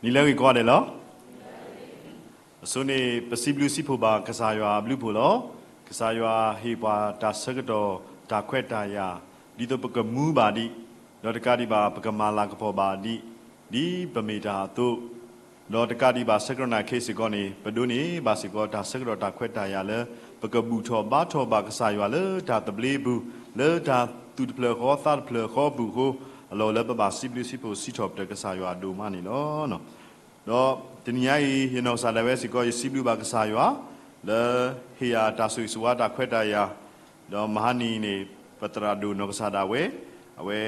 နံၤလၢအဂ့ၤကိးဂၤဒဲးလီၤ. အဆိန့ၣ် ပစံးဘျုးစံးဖှိၣ်ဘၣ်ကစၢ်ယွၤအဘျုးအဖှိၣ်လီၤ. ကစၢ်ယွၤဟ့ၣ်ပှၤတၢ်ဆၢကတီၢ်တၢ်ခွဲးတၢ်ယာ် ဒ်သိးပကမူဘၣ်ဒံး, ဒီးတကးဒံးဘၣ် ပကမၤလၤကပီၤဘၣ်ဒံး, ဒ်ပမ့ၢ်တၢ်အသိး, ဒီးတကးဒံးဘၣ်ဆၢကတီၢ်နၢ်ခဲအံၤစ့ၢ်ကီးန့ၣ် ပဒိးန့ၢ်ဘၣ်စ့ၢ်ကီးတၢ်ဆၢကတီၢ်တၢ်ခွဲးတၢ်ယာ်လၢ ပကဘူၣ်ထီၣ်ဘါထီၣ်ဘၣ်ကစၢ်ယွၤလၢတၢ်သဘျ့အပူၤ, လၢတၢ်သူၣ်တဖျၢၣ်ဃီသးတဖျၢၣ်ဃီအပူၤအဃိ, အလီၢ်အိၣ်လၢပဘၣ်စံးဘျုးစံးဖှိၣ်စံးထီၣ်ပတြၢၤကစၢ်ယွၤအဒိၣ်မးန့ၣ်လီၤ. ဒီးတနံၤညါအံၤ ယနီၢ်ကစၢ်ဒၣ်ဝဲစ့ၢ်ကီး ယစံးဘျုးဘၣ်ကစၢ်ယွၤ လၢဟ့ၣ်ယၤတၢ်ဆိၣ်ဂ့ၤဆိၣ်ဝါတၢ်ခွဲးတၢ်ယာ်, ဒီးမဟါနံၤန့ၣ် ပသရၣ်ဒိၣ်နီၢ်ကစၢ်ဒၣ်ဝဲ အဝဲ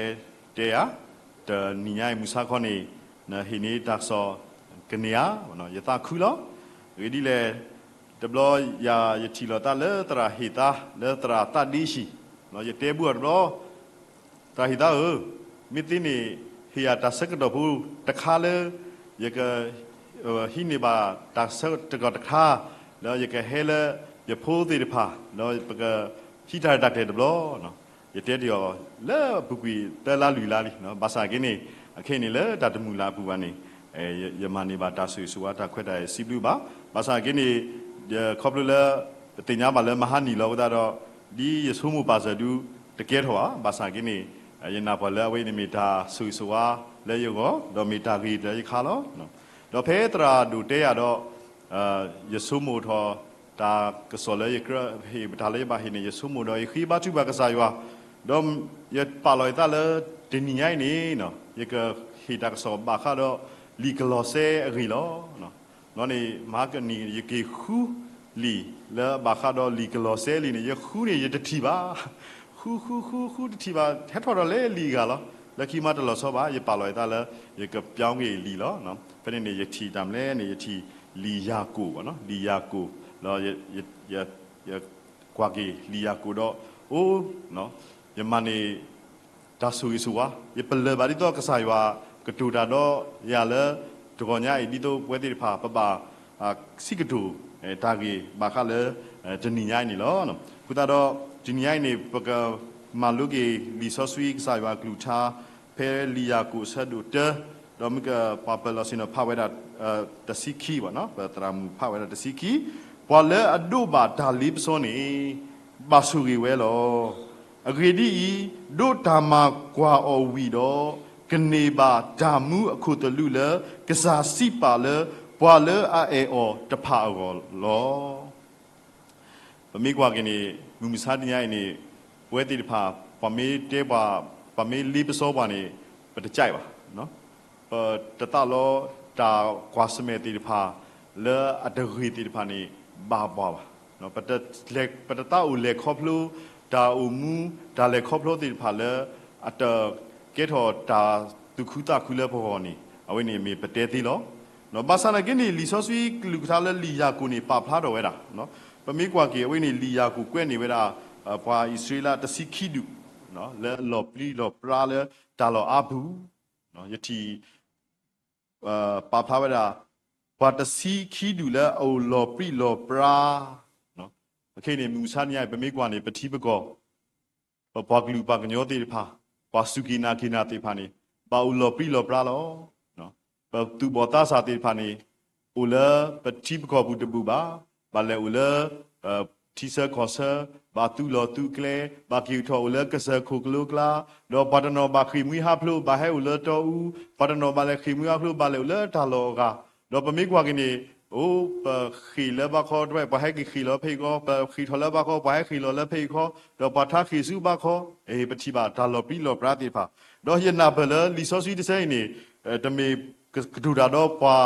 တဲယၤ, တနံၤညါအံၤမုၢ်ဆါခီန့ၣ် နဟ့ၣ်န့ၢ်တၢ်ကစီၣ်ကန့ၢ်ဧါ, ယသးခုလီၤ. အဂ့ၢ်ဒ်လဲၣ်, တဘျီယၤယထံၣ်လိာ်သးလၢသရၣ်ဟ့ၣ်သါ လၢသရၣ်သးဒ့ဟံၣ်, ယတဲဘူၣ်အီၤတဘျီ သရၣ်ဟ့ၣ်သါဧၢ, မ့ၢ်သ့န့ၣ် ဟ့ၣ်ယၤတၢ်ဆၢကတီၢ်ဖိတခါလၢ ယက ဟံးန့ၢ်ဘၣ်တၢ်ဆၢကတီၢ်တခါ လၢယကဟဲလၢယဖိသ့ၣ်တဖၣ် ဒီးပကဟံးတၢ်ရဲၣ်တၢ်ကျဲၤတဘျီ, ယတဲတ့ၢ်အီၤ လၢအပူၤကွံာ်သၢလါလွံၢ်လါလံ, ဘၣ်ဆၣ်က့န့ၣ် အခဲအံၤန့ၣ်လၢတၢ်တမုာ်လၤအပူၤဘၣ်န့ၣ် ယမၤန့ၢ်ဘၣ်တၢ်ဆိၣ်ဂ့ၤဆိၣ်ဝါတၢ်ခွဲးတၢ်ယာ်စံးဘျုးဘၣ်, ဘၣ်ဆၣ်က့န့ၣ် ခီဖျိလၢ ပသ့ၣ်ညါဘၣ်လၢမဟါနံၤလီၤအဃိသတးဒီး ဒ်ယဆိကမိၣ်ပာ်စၢၤဒုးတကဲထီၣ်ဘၣ်, ဘၣ်ဆၣ်က့န့ၣ် ယနာ်ပှၤလၢအဝဲအံၤန့ၣ်မ့ၢ်တၢ်ဆိၣ်ဂ့ၤဆိၣ်ဝါလၢယဂီၢ် ဒီးမ့ၢ်တၢ်ဂ့ၤလၢယခါလီၤ. ဒီးဖဲသရၣ်ဒိၣ်တဲယၤဒီး ယဆိကမိၣ်ထီၣ် တၢ်ကစီၣ်လၢယကြၢးဟ့ၣ် တၢ်လၢယဘၣ်ဟ့ၣ်န့ၣ် ယဆိကမိၣ်ဒီးယဃ့ဘါထုကဖၣ်ကစၢ်ယွၤ, ဒီးယပာ်လီၤယသးလၢ တနံၤညါအံၤန့ၣ် ယကဟ့ၣ်တၢ်ကစီၣ်ဘၣ်ဃးဒီးလံာ်ကလီးစဲအဂ့ၢ်လီၤ. လီၤန့ၣ် မဟါကနံၤ ယက့ၤဃုလံာ်လၢအဘၣ်ဃးဒီးလံာ်ကလီးစဲလံာ်န့ၣ် ယဃုန့ၣ် ယတထံၣ်ဘၣ်. ဃုဃုဃုဃုတထံၣ်ဘၣ် ဟဲထီၣ်ဒီးလၢလံာ်အဂၤလီၤ. လၢခံမးတလီၤဆီဘၣ် ယပာ်လီၤယသးလၢ ယကပြောင်းက့ၤလံာ်လီၤ. ဖဲန့ၣ်န့ၣ် ယထံၣ်တၢ်မနုၤလဲၣ်န့ၣ် ယထံၣ်လံာ်ယၤကိာ်ဘၣ်, လံာ်ယၤကိာ်, ဒီးယ ယကွၢ်က့ၤလံာ်ယၤကိာ်ဒီး အိၣ် ယမၤန့ၢ် တၢ်ဆိၣ်ဂ့ၤဆိၣ်ဝါ, ယပလၢၢ်ဘၣ်ဒ်သိးကစၢ်ယွၤကတိၤတၢ်ဒီးယၤလၢ တဂီၤညါအံၤ ဒ်သိးပဝဲသ့ၣ်တဖၣ် ပဘၣ်စံးကတိၤတၢ်ဂ့ၢ်ဘၣ်ဃးလၢ တနံၤညါအံၤန့ၣ်လီၤ. အဃိသတးဒီး တနံၤညါအံၤန့ၣ် ပကမၤလိက့ၤလံာ်စီဆှံကစၢ်ယွၤအကလုၢ်ကထါ ဖဲလံာ်ယၤကိာ်အဆၢဒိၣ်တၢ ဒီးမ့ၢ်ကပှၤပၢၤလီၢ်ဆ့ၣ်နီၤဖးဝဲဒၣ် တဆံခံဘၣ်, ပသရၣ်မုၣ်ဖးဝဲဒၣ်တဆံခံ, ပှၤလၢအဒိးဘၣ်တၢ်လ့ပစီန့ၣ် ဘၣ်ဆိၣ်ဂ့ၤဝဲလီၤ. အဂ့ၢ်ဒ်အံၤ, ဒိးတၢ်မၤကွၢ်အီၤဝံၤဒီး ကန့ၢ်ဘၣ်တၢ်မူအခိၣ်သလုးလၢ ကစၢ်စံးပာ်လၢ ပှၤလၢအအဲၣ်အီၤတဖၣ်အဂီၢ်လီၤ. ပမ့ၢ်ကွၢ်က့ၤန့ၣ် မုၢ်မဆါတနံၤအံၤန့ၣ် ပဝဲသ့ၣ်တဖၣ် ပှၤမ့ၢ်တဲပှၤ ပှၤမ့ၢ်လ့ပစီပှၤန့ၣ် ပတကြိုက်ဘၣ်. ပတသးလီတၢ်ကွၢ်ဆၢၣ်မဲာ်သ့ၣ်တဖၣ် လၢအတဂ့ၤသ့ၣ်တဖၣ်န့ၣ် ဘၣ်ပှၤဘၣ်. ပတသးအိၣ်လဲၤခီဖျိ တၢ်အိၣ်မူ တၢ်လဲၤခီဖျိသ့ၣ်တဖၣ်လၢ အတကဲထီၣ်တၢ်သူၣ်ခုသးခုလၢပဂီၢ်န့ၣ် အဝဲန့ၣ်မ့ၢ်ပတဲသ့လီၤ. ဘၣ်ဆၣ်နာ်က့န့ၣ် လံာ်စီဆှံကလုၢ်ကထါလၢလံာ်ယၤကိာ်န့ၣ် ပာ်ဖျါထီၣ်ဝဲဒၣ် ပမ့ၢ်ကွၢ်က့ၤအဝဲန့ၣ် လံာ်ယၤကိာ်ကွဲးန့ၢ်ဝဲဒၣ် ပှၤအံၣ်စရ့လးတဆံခံဒူၣ် လၢအလီၤပြံလီၤပြါလၢတၢ်လီၢ်အါပူၤ, ယထံၣ် ပာ်ဖျါဝဲဒၣ် ပှၤတဆံခံဒူၣ်လၢအအိၣ်လီၤပြံလီၤပြါ, အခဲအံၤန့ၣ် မုၢ်မဆါတနံၤအံၤ ပမ့ၢ်ကွၢ်န့ၣ် ပထံပကီၢ် ပပှၤကလုာ်ပှၤကညီသ့ၣ်တဖၣ်, ပှၤစူၢ်က့ၤနာ်က့ၤနၤသ့ၣ်တဖၣ်န့ၣ် ဘၣ်အိၣ်လီၤပြံလီၤပြါလီၤ. ပသူၣ်ဘီၣ်သးစၢ်သ့ၣ်တဖၣ်န့ၣ် အိၣ်လၢပထံပကီၢ်ပူၤတဘူၣ်ဘၣ်, ဘၣ်လဲၤအိၣ်လၢ ထံဆၢကီၢ်ဆၢ, ဘၣ်သူလီၢ်သူကျဲ, ဘၣ်က့ၤထီၣ်အိၣ်လၢကစၢၢ်ခိၣ်ကလိကျါ, ဒီးပှၤတနီၤဘၣ်ဃ့ၢ်မှံဟးဖျိး ဘၣ်ဟဲအိၣ်လၢတီအူ, ပှၤတနီၤဘၣ်လဲၤဃ့ၢ်မှံဟးဖျိး ဘၣ်လဲၤအိၣ်လၢတၢ်လီၢ်အဂၤ, ဒီးပမ့ၢ်ကွၢ်က့ၤန့ၣ် အိၣ် ပဃ့ၢ်လၢဘါခီတဝဲ ပှၤဟဲက့ၤဃ့ၢ်လီၤဖဲအံၤခီ, ပဃ့ၢ်ထီၣ်လၢဘါခီ ပှၤဟဲဃ့ၢ်လီၤလၢဖဲအံၤခီ, ဒီးပှၤထါဃ့ၢ်ဆူဘါခီ, ပထံၣ်ဘၣ်တၢ်လီၤပြံလီၤပြါသ့ၣ်တဖၣ်, ဒီးယနာ်ပၢၢ်လၢလံာ်စီဆှံတဆၢအံၤန့ၣ် တမ့ၢ်ကတိၤတၢ်ဒီးပှၤ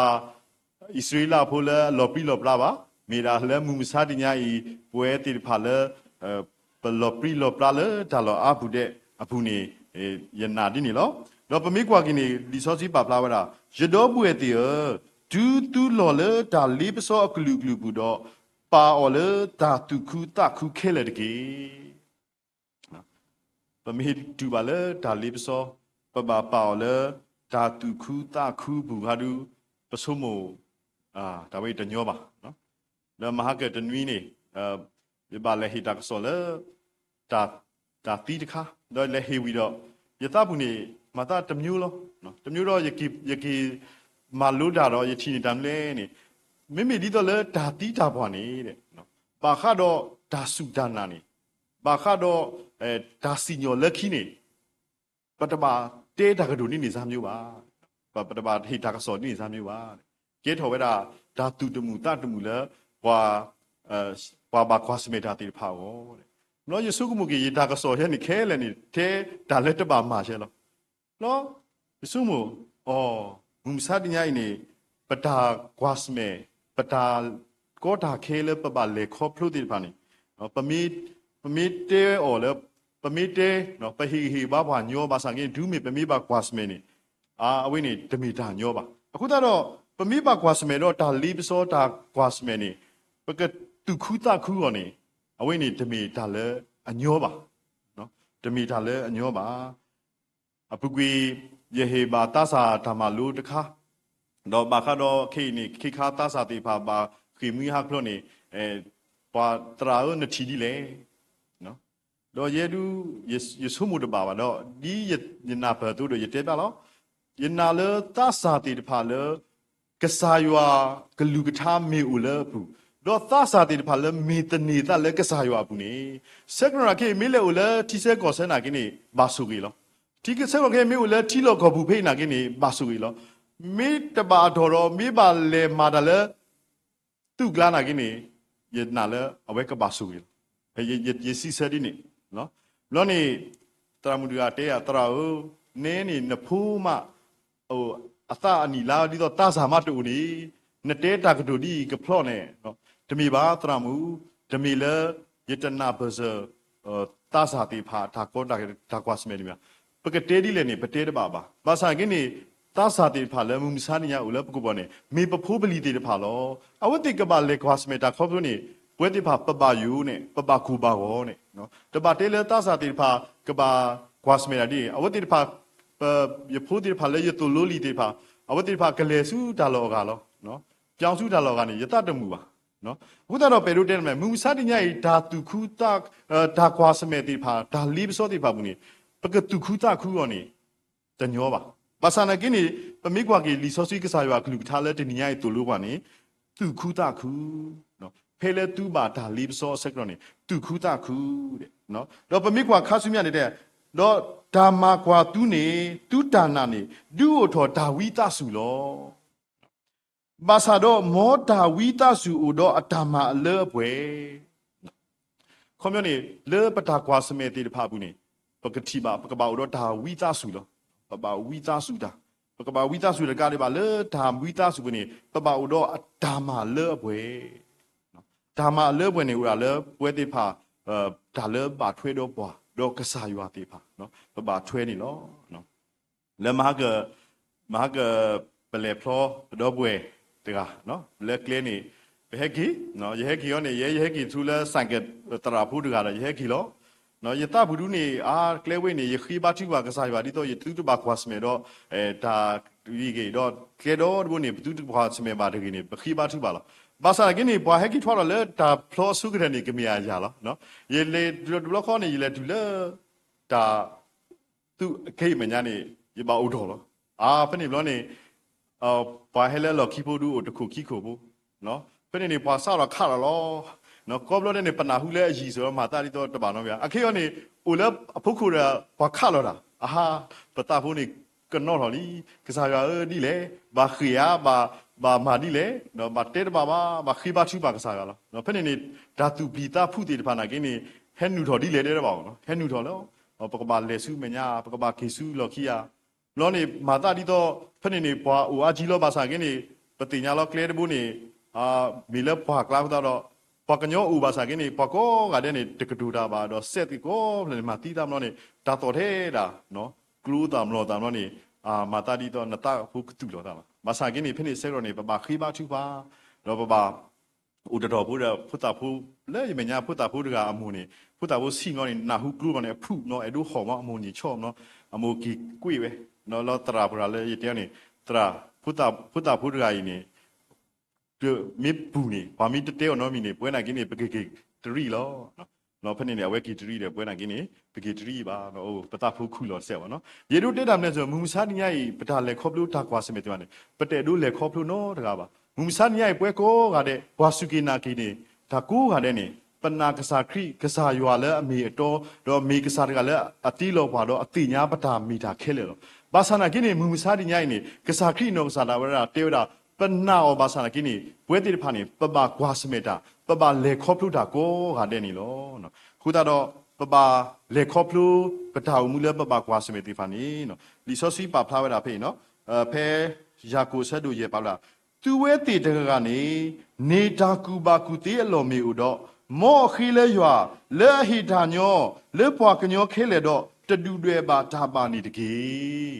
အံၣ်စရ့လးဖိလၢအလီၤပြံလီၤပြါဘၣ်, မ့ၢ်ဒၣ်လၢမုၢ်မဆါတနံၤအံၤ ပဝဲသ့ၣ်တဖၣ်လၢ ပလီၤပြံလီၤပြါလၢတၢ်လီၢ်အါပူၤဒဲးအပူၤန့ၣ် ယနာ်ဒ်န့ၣ်လီၤ. ဒီးပမ့ၢ်ကွၢ်က့ၤန့ၣ် လံာ်စီဆှံပာ်ဖျါဝဲဒၣ်, ယဒီပုၢ်ဝဲၢ်သ့ၣ်ဧၢ, တုၤသုလီၤလၢတၢ်လ့ပစီအကလုာ်ကလုာ်ပူၤဒီး, ပာ်အီၤလၢတၢ်သူၣ်ခုသးခုခဲလၢာ်တက့ၢ်. ပမ့ၢ်တုၤဘၣ်လၢတၢ်လ့ပစီ, ပဘၣ်ပာ်အီၤလၢတၢ်သူၣ်ခုသးခုပူၤခါဒုး, ပဆိကမိၣ် တၢ်ဝဲအံၤတညီဘၣ်. လၢမဟါကတနွံန့ၣ် ယဘၣ်လဲၤဟ့ၣ်တၢ်ကစီၣ်လၢ တၢ်သံတခါ, ဒီးလဲၤဟ့ၣ်ဝံၤဒီး ယသးပူၤန့ၣ် မၤသးတမျိုးလီၤ. တမျိုးဒီး ယက့ၤ မၤလိတၢ်ဒီးယထံၣ်န့ၢ်တၢ်မနုၤလဲၣ်န့ၣ်, မ့မ့ၢ်ဒ်သိးလၢတၢ်သံတၢ်ပှၢ်န့ၣ်, ဘၣ်ဃးဒီးတၢ်စူၢ်တၢ်နာ်န့ၣ်, ဘၣ်ဃးဒီး တၢ်စံၣ်ညီၣ်လၢခံန့ၣ် ပတဘၣ်တဲတၢ်ကတိၤဒ်န့ၣ်စၢ်မ့ၢ်ဘၣ်, ပတဘၣ်ဟ့ၣ်တၢ်ကစီၣ်ဒ်န့ၣ်စၢ်မ့ၢ်ဘၣ်. ကဲထီၣ်ဝဲဒၣ် တၢ်သူၣ်တမုာ်သးတမုာ်လၢ ပှၤ ပှၤဘၣ်ကွၢ်ဆၢၣ်မဲာ်တၢ်သ့ၣ်တဖၣ်အဂီၢ်, ဘျီယဆိကမိၣ်က့ၤ ယတၢ်ကစီၣ်ယဲန့ၣ်ခဲလၢာ်န့ၣ် ထဲတၢ်လၢတဘၣ်မၤဆဲးလီၤ. ဘျီ ယဆိကမိၣ်အီၤ, မုၢ်မဆါတနံၤအံၤန့ၣ် ပတၢ်ကွၢ်ဆၢၣ်မဲာ်, ပတၢ်ကီတၢ်ခဲလၢပဘၣ်လဲၤခီဖျိသ့ၣ်တဖၣ်န့ၣ်, ပမ့ၢ်တဲအီၤလၢ ပမ့ၢ်တဲ ပဟ့ၣ်ဂံၢ်ဟ့ၣ်ဘါပှၤညီဘၣ်ဆၣ်က့န့ၣ် တုၤမ့ၢ်ပမ့ၢ်ဘၣ်ကွၢ်ဆၢၣ်မဲာ်န့ၣ် အဝဲန့ၣ်တမ့ၢ်တၢ်ညီဘၣ်. အဃိသတးဒီး ပမ့ၢ်ဘၣ်ကွၢ်ဆၢၣ်မဲာ်ဒီးတၢ်လ့ပစီတၢ်ကွၢ်ဆၢၣ်မဲာ်န့ၣ် ပကသူၣ်ခုသးခုအီၤန့ၣ် အဝဲန့ၣ်တမ့ၢ်တၢ်လၢအညီဘၣ်, တမ့ၢ်တၢ်လၢအညီဘၣ်. အပူၤကွံာ် ယဟ့ၣ်ဘၣ်သးစၢ်တၢ်မၤလိတခါ, ဒီးဘၣ်ဃးဒီးခဲအံၤန့ၣ် ခဲခါသးစၢ်သ့ၣ်တဖၣ်ဘၣ်ဃ့ၢ်မှံဟးဖျိးန့ၣ်, ပှၤသရၣ်ဧၢ နထံၣ်ဒ်လဲၣ် ဒီးယဲဒုး ယဆိကမိၣ်တဘၣ်ဘၣ်ဒီး ဒ်ယနၢ်ပၢၢ်အသိးဒီးယတဲဘၣ်လီၤ. ယနာ်လၢသးစၢ်သ့ၣ်တဖၣ်လၢ ကစၢ်ယွၤကလုၢ်ကထါမ့ၢ်အိၣ်လၢအပူၤ, ဒီးသးစၢ်သ့ၣ်တဖၣ်လၢမ့ၢ်သန့ၤသးလၢကစၢ်ယွၤအပူၤန့ၣ်, ဆဲကရၢၢ်ခ့မ့ၢ်လဲၤအိၣ်လၢထံဆၢကီၢ်ဆၢနာ်က့န့ၣ် ဘၣ်ဆိၣ်ဂ့ၤလီၤ. ထံဆၢကီၢ်ခ့မ့ၢ်အိၣ်လၢထံလီၢ်ကီၢ်ပူၤဖဲအံၤနာ်က့န့ၣ် ဘၣ်ဆိၣ်ဂ့ၤလီၤ. မ့ၢ်တဘၣ်အတီၢ်ဒီး မ့ၢ်ဘၣ်လဲၤမၤတၢ်လၢ သုးကျါနာ်က့န့ၣ် ယနာ်လၢအဝဲကဘၣ်ဆိၣ်ဂ့ၤလီၤ. ယစံးဆၢဒ်န့ၣ်, ဘျီန့ၣ် သရၣ်မုၣ်တဂၤတဲယၤ သရၣ်ဧၢ, နဲန့ၣ်နဖိမး အသးအနံၣ်လါဒ်သိးသးစၢ်မးတအိၣ်န့ၣ် နတဲတၢ်ကတိၤဒ်အံၤကဖျီန့ၣ်, တမ့ၢ်ဘၣ် သရၣ်မုၣ်, တမ့ၢ်လၢ ယတနၢ်ပၢၢ်စၢၤ သးစၢ်သ့ၣ်တဖၣ်တၢ်ကီတၢ်ခဲတၢ်ကွၢ်ဆၢၣ်မဲာ်တမ့ၢ်ဘၣ်. ပကတဲဒ်လဲၣ်န့ၣ် ပတဲတဘၣ်ဘၣ်. ဘၣ်ဆၣ်က့န့ၣ် သးစၢ်သ့ၣ်တဖၣ်လၢမုၢ်မဆါတနံၤညါအိၣ်လၢပကပၤန့ၣ် မ့ၢ်ပဖိပလံၤသ့ၣ်တဖၣ်လီၤ. အဝဲသ့ၣ်ကဘၣ်လဲၤကွၢ်ဆၢၣ်မဲာ်တၢ်ခီဖျိန့ၣ် ပဝဲသ့ၣ်တဖၣ်ပဘၣ်ယိၣ်န့ၣ် ပဘၣ်ကိၢ်ဘၣ်ဂီၤန့ၣ်, တဘၣ်တဲလၢသးစၢ်သ့ၣ်တဖၣ် ကဘၣ်ကွၢ်ဆၢၣ်မဲာ်တၢ်ဒ်န့ၣ် အဝဲသ့ၣ်တဖၣ် ယဖိသ့ၣ်တဖၣ်လၢယသိၣ်လိလံၤသ့ၣ်တဖၣ် အဝဲသ့ၣ်တဖၣ်ကလဲၤဆူတၢ်လီၢ်အဂၤလီၤ. ပၠီဆူတၢ်လီၢ်အဂၤန့ၣ် ယသးတမုာ်ဘၣ်. အဃိသတးဒီးပအဲၣ်ဒိးတဲန့ၣ် မ့ၢ်မုၢ်မဆါတနံၤညါအံၤ တၢ်သူၣ်ခုသး တၢ်ကွၢ်ဆၢၣ်မဲာ်သ့ၣ်တဖၣ် တၢ်လ့ပစီသ့ၣ်တဖၣ်အပူၤန့ၣ် ပကသူၣ်ခုသးခုအီၤန့ၣ် တညီဘၣ်. ဘၣ်ဆၣ်နာ်က့န့ၣ် ပမ့ၢ်ကွၢ်က့ၤလံာ်စီဆှံကစၢ်ယွၤအကလုၢ်ကထါလၢတနံၤညါအံၤသိၣ်လိပှၤန့ၣ် သူၣ်ခုသးခု ဖဲလၢသုဘၣ်တၢ်လ့ပစီအဆၢကတီၢ်န့ၣ် သူၣ်ခုသးခု, ဒီးပမ့ၢ်ကွၢ်ခါဆူညါန့ၣ်တဲ ဒီးတၢ်မၤကွၢ်သုန့ၣ် သုတၢ်နာ်န့ၣ် ဒုးအိၣ်ထီၣ်တၢ်ဝံသးစူၤလီၤ. ဘၣ်ဆၣ်ဒီး မ်တၢ်ဝံသးစူၤအိၣ်ဒီးအတၢ်မၤအလၢအပှဲၤ ခီပညီန့ၣ် လၢပတၢ်ကွၢ်ဆၢၣ်မဲာ်သ့ၣ်တဖၣ်အပူၤန့ၣ် ပကထံၣ်ဘၣ် ပကဘၣ်အိၣ်ဒီးတၢ်ဝံသးစူၤလီၤ. ပဘၣ်ဝံသးစူၤတၢ်, ပကဘၣ်ဝံသးစူၤတကးဒံးဘၣ် လၢတၢ်ဝံသးစူၤပူၤန့ၣ် ပဘၣ်အိၣ်ဒီးအတၢ်မၤလၢအပှဲၤ, တၢ်မၤအလၢအပှဲၤန့ၣ် အိၣ်ဒၣ်လၢပဝဲသ့ၣ်တဖၣ် တၢ်လၢဘၣ်ထွဲဒီးပှၤ ဒီးကစၢ်ယွၤသ့ၣ်တဖၣ် ပဘၣ်ထွဲန့ၣ်လီၤ. လၢမဟါက မဟါက ပလဲၤဖျီပဒီပုၢ်ဝဲၢ်တဂၤ လၢကျဲန့ၣ် ပဟဲက့ၤ, ယဟဲက့ၤအီၤန့ၣ် ယဲယဟဲက့ၤဆူလၢ ဆိုင်ကယ် သရၣ်ဖိတဂၤဒီး ယဟဲက့ၤလီၤ. ယသးပူၤဒုန့ၣ် အါကျဲဝဲန့ၣ် ယဃ့ဘါထုကဖၣ်ကစၢ်ယွၤ ဒ်သိးယသုတဘၣ်ကွၢ်ဆၢၣ်မဲာ်ဒီး တၢ်ဂ့ၢ်ဂ့ၢ်ဒီး ကျဲဒီတဘိန့ၣ် ပသုတကွၢ်ဆၢၣ်မဲာ်ဘၣ်တဂ့ၤန့ၣ် ပဃ့ဘါထုကဖၣ်လီၤ. ဘၣ်ဆၣ်နာ်က့န့ၣ် ပှၤဟဲက့ၤထွဲဒီးလၢတၢ်ဖျီအဆိကတၢၢ်န့ၣ် ကမ့ၢ်အယၤလီၤ. ယလဲၤတဘျီဃီန့ၣ် ယလဲၤတုၤလၢ တၢ် သုးခဲအံၤမဲာ်ညါန့ၣ် ယဘၣ်အိၣ်ဒီးလီၤ. အါ ဖဲန့ၣ်ဘျီန့ၣ် ပှၤဟဲလၢအလီၢ်ခံဖိဒုအိၣ်တခိၣ်ခံခိၣ်ဖိ, ဖဲန့ၣ်န့ၣ် ပှၤစးထီၣ်ခးလီၤလီၤ. ကိးဘျီဒဲးန့ၣ် ပနၢ်ဟူလၢအယံၤစၢၤလီၤ မၤသးဒ်သိးတဘၣ်နီတမံၤဘၣ်. အခဲအံၤန့ၣ် အိၣ်လၢအဖိခိၣ်ဒီး ပှၤခးလီၤတၢ် အဟါ ပသးဖိန့ၣ် ကနီၤထီၣ်လံ, ကစၢ်ယွၤဧၢဒ်လဲၣ်, ဘၣ်ဃ့ၢ်ဧါ, ဘၣ်မၤဒ်လဲၣ်, ဘၣ်တဲတဘၣ်ဘၣ်, ဘၣ်ဃ့ဘါထုကဖၣ်ကစၢ်ယွၤလီၤ. ဖဲန့ၣ်န့ၣ် တၢ်သူၣ်ပျံၤသးဖုးသ့ၣ်တဖၣ်နာ်က့န့ၣ် ဟဲနုာ်ထီၣ်ဒ်လဲၣ်တဲတဘၣ်ဘၣ်နီၤ, ဟဲနုာ်ထီၣ်လီၤ. ပကဘၣ်လဲၤဆူမဲာ်ညါ, ပကဘၣ်က့ၤဆူလီၢ်ခံဧါ. ဘျီန့ၣ် မၤသးဒ်သိး ဖဲန့ၣ်န့ၣ် ပှၤအိၣ်အါကံလီၤ ဘၣ်ဆၣ်က့န့ၣ် ပသ့ၣ်ညါလီၤကျဲတဘိန့ၣ် မ့ၢ်လၢပှၢ်ကျါအဃိသတးဒီး ပှၤကညီအိၣ်ဘၣ်ဆၣ်က့န့ၣ် ပှၤကိးဂၤဒဲးန့ၣ် တကတိၤတၢ်ဘၣ်ဒီး စဲးသ့ၣ်ကိးဖျၢၣ်န့ၣ် မၤသံသးဘျီန့ၣ် တၢ်သီၣ်ထဲဒၣ် ကျိသးမျိာ်သးဘျီန့ၣ် မၤသးဒ်သိးနသးဖိကသူၣ်လီၤသးလီၤ. ဘၣ်ဆၣ်က့န့ၣ် ဖဲန့ၣ်ဆၢကတီၢ်န့ၣ် ပဘၣ်ဃ့ဘါထုကဖၣ် ဒီးပဘၣ် အိၣ်တတီၤဖိဒီး ဖိသၣ်ဖိ လၢယမဲာ်ညါဖိသၣ်ဖိတဂၤအမိၢ်န့ၣ် ဖိသၣ်ဖိဆံးဘျီန့ၣ် နၢ်ဟူကျိဘျီန့ၣ် အဖုၣ်နီၤ အဲၣ်ဒိးဟီၣ်မး အမိၢ်န့ၣ်ဆီဘျီ အမိၢ်က့ၤကွံာ်ဝဲ လီၤသရၣ်ပှၤလၢယတဲန့ၣ် သရၣ် ဖိသၣ်ဖိတဂၤအံၤန့ၣ် မ့ၢ်ပူၤန့ၣ် ပှၤမ့ၢ်တတဲအီၤနီတမံၤန့ၣ် ပဝဲနာ်က့န့ၣ် ပကက့ၤတရံးလီၤ. ဖဲန့ၣ်န့ၣ် အဝဲက့ၤတရံးဒီးပဝဲနာ်က့န့ၣ် ပက့ၤတရံးဘၣ်, ပသးဖိခူၣ်လီၤတစဲးဘၣ်နီၤ. ယအဲၣ်ဒိးတဲတၢ်မနုၤလဲၣ်, မုၢ်မဆါတနံၤညါအံၤ ပတၢ်လဲၤခီဖျိတၢ်ကွၢ်ဆၢၣ်မဲာ်သ့ၣ်တဖၣ်န့ၣ် ပတအဲၣ်ဒိးလဲၤခီဖျိနီတဂၤဘၣ်. မုၢ်မဆါတနံၤညါအံၤ ပှၤကိးဂၤဒဲး ပှၤစူၢ်က့ၤနာ်က့ၤန့ၣ် တၢ်ကိးဂၤဒဲးန့ၣ် ပနာ်ကစၢ်ခရံာ် ကစၢ်ယွၤလၢအမ့ၢ်အတီ, ဒီးမ့ၢ်ကစၢ်တဂၤလၢအသ့လီၤပှၤဒီးအသ့ၣ်ညါပတၢ်မ့ၢ်တၢ်ခဲလၢာ်လီၤ. ဘၣ်ဆၣ်နာ်က့န့ၣ် မုၢ်မဆါတနံၤညါအံၤန့ၣ် ကစၢ်ခရံာ်အနီၢ်ကစၢ်ဒၣ်ဝဲဒၣ်တဲဝဲဒၣ် ပနာ်အီၤဘၣ်ဆၣ်နာ်က့န့ၣ် ပဝဲသ့ၣ်တဖၣ်န့ၣ် ပဘၣ်ကွၢ်ဆၢၣ်မဲာ်တၢ် ပဘၣ်လဲၤခီဖျိတၢ်ကိးဂၤဒဲးန့ၣ်လီၤ. အဃိသတးဒီး ပဘၣ်လဲၤခီဖျိ ပတၢ်အိၣ်မူလၢပဘၣ်ကွၢ်ဆၢၣ်မဲာ်သ့ၣ်တဖၣ်န့ၣ် လံာ်စီဆှံပာ်ဖျါဝဲဒၣ်ဖဲအံၤ, ဖဲယၤကိာ်အဆၢဒိၣ်ယဲၢ်ပာ်ဖျါ သုဝဲသ့ၣ်တဂၤဂၤန့ၣ် န့ၢ်တၢ်ကူၣ်ဘၣ်ကူၣ်သ့အလီၢ်မ့ၢ်အိၣ်ဒီး မ်အဃ့လၢယွၤ လၢအဟ့ၣ်တၢ်ညီ လၢပှၤကညီခဲလၢာ်ဒီး တဒုၣ်ဒွဲၣ်ဘၣ်တၢ်ဘၣ်န့ၣ်တက့ၢ်.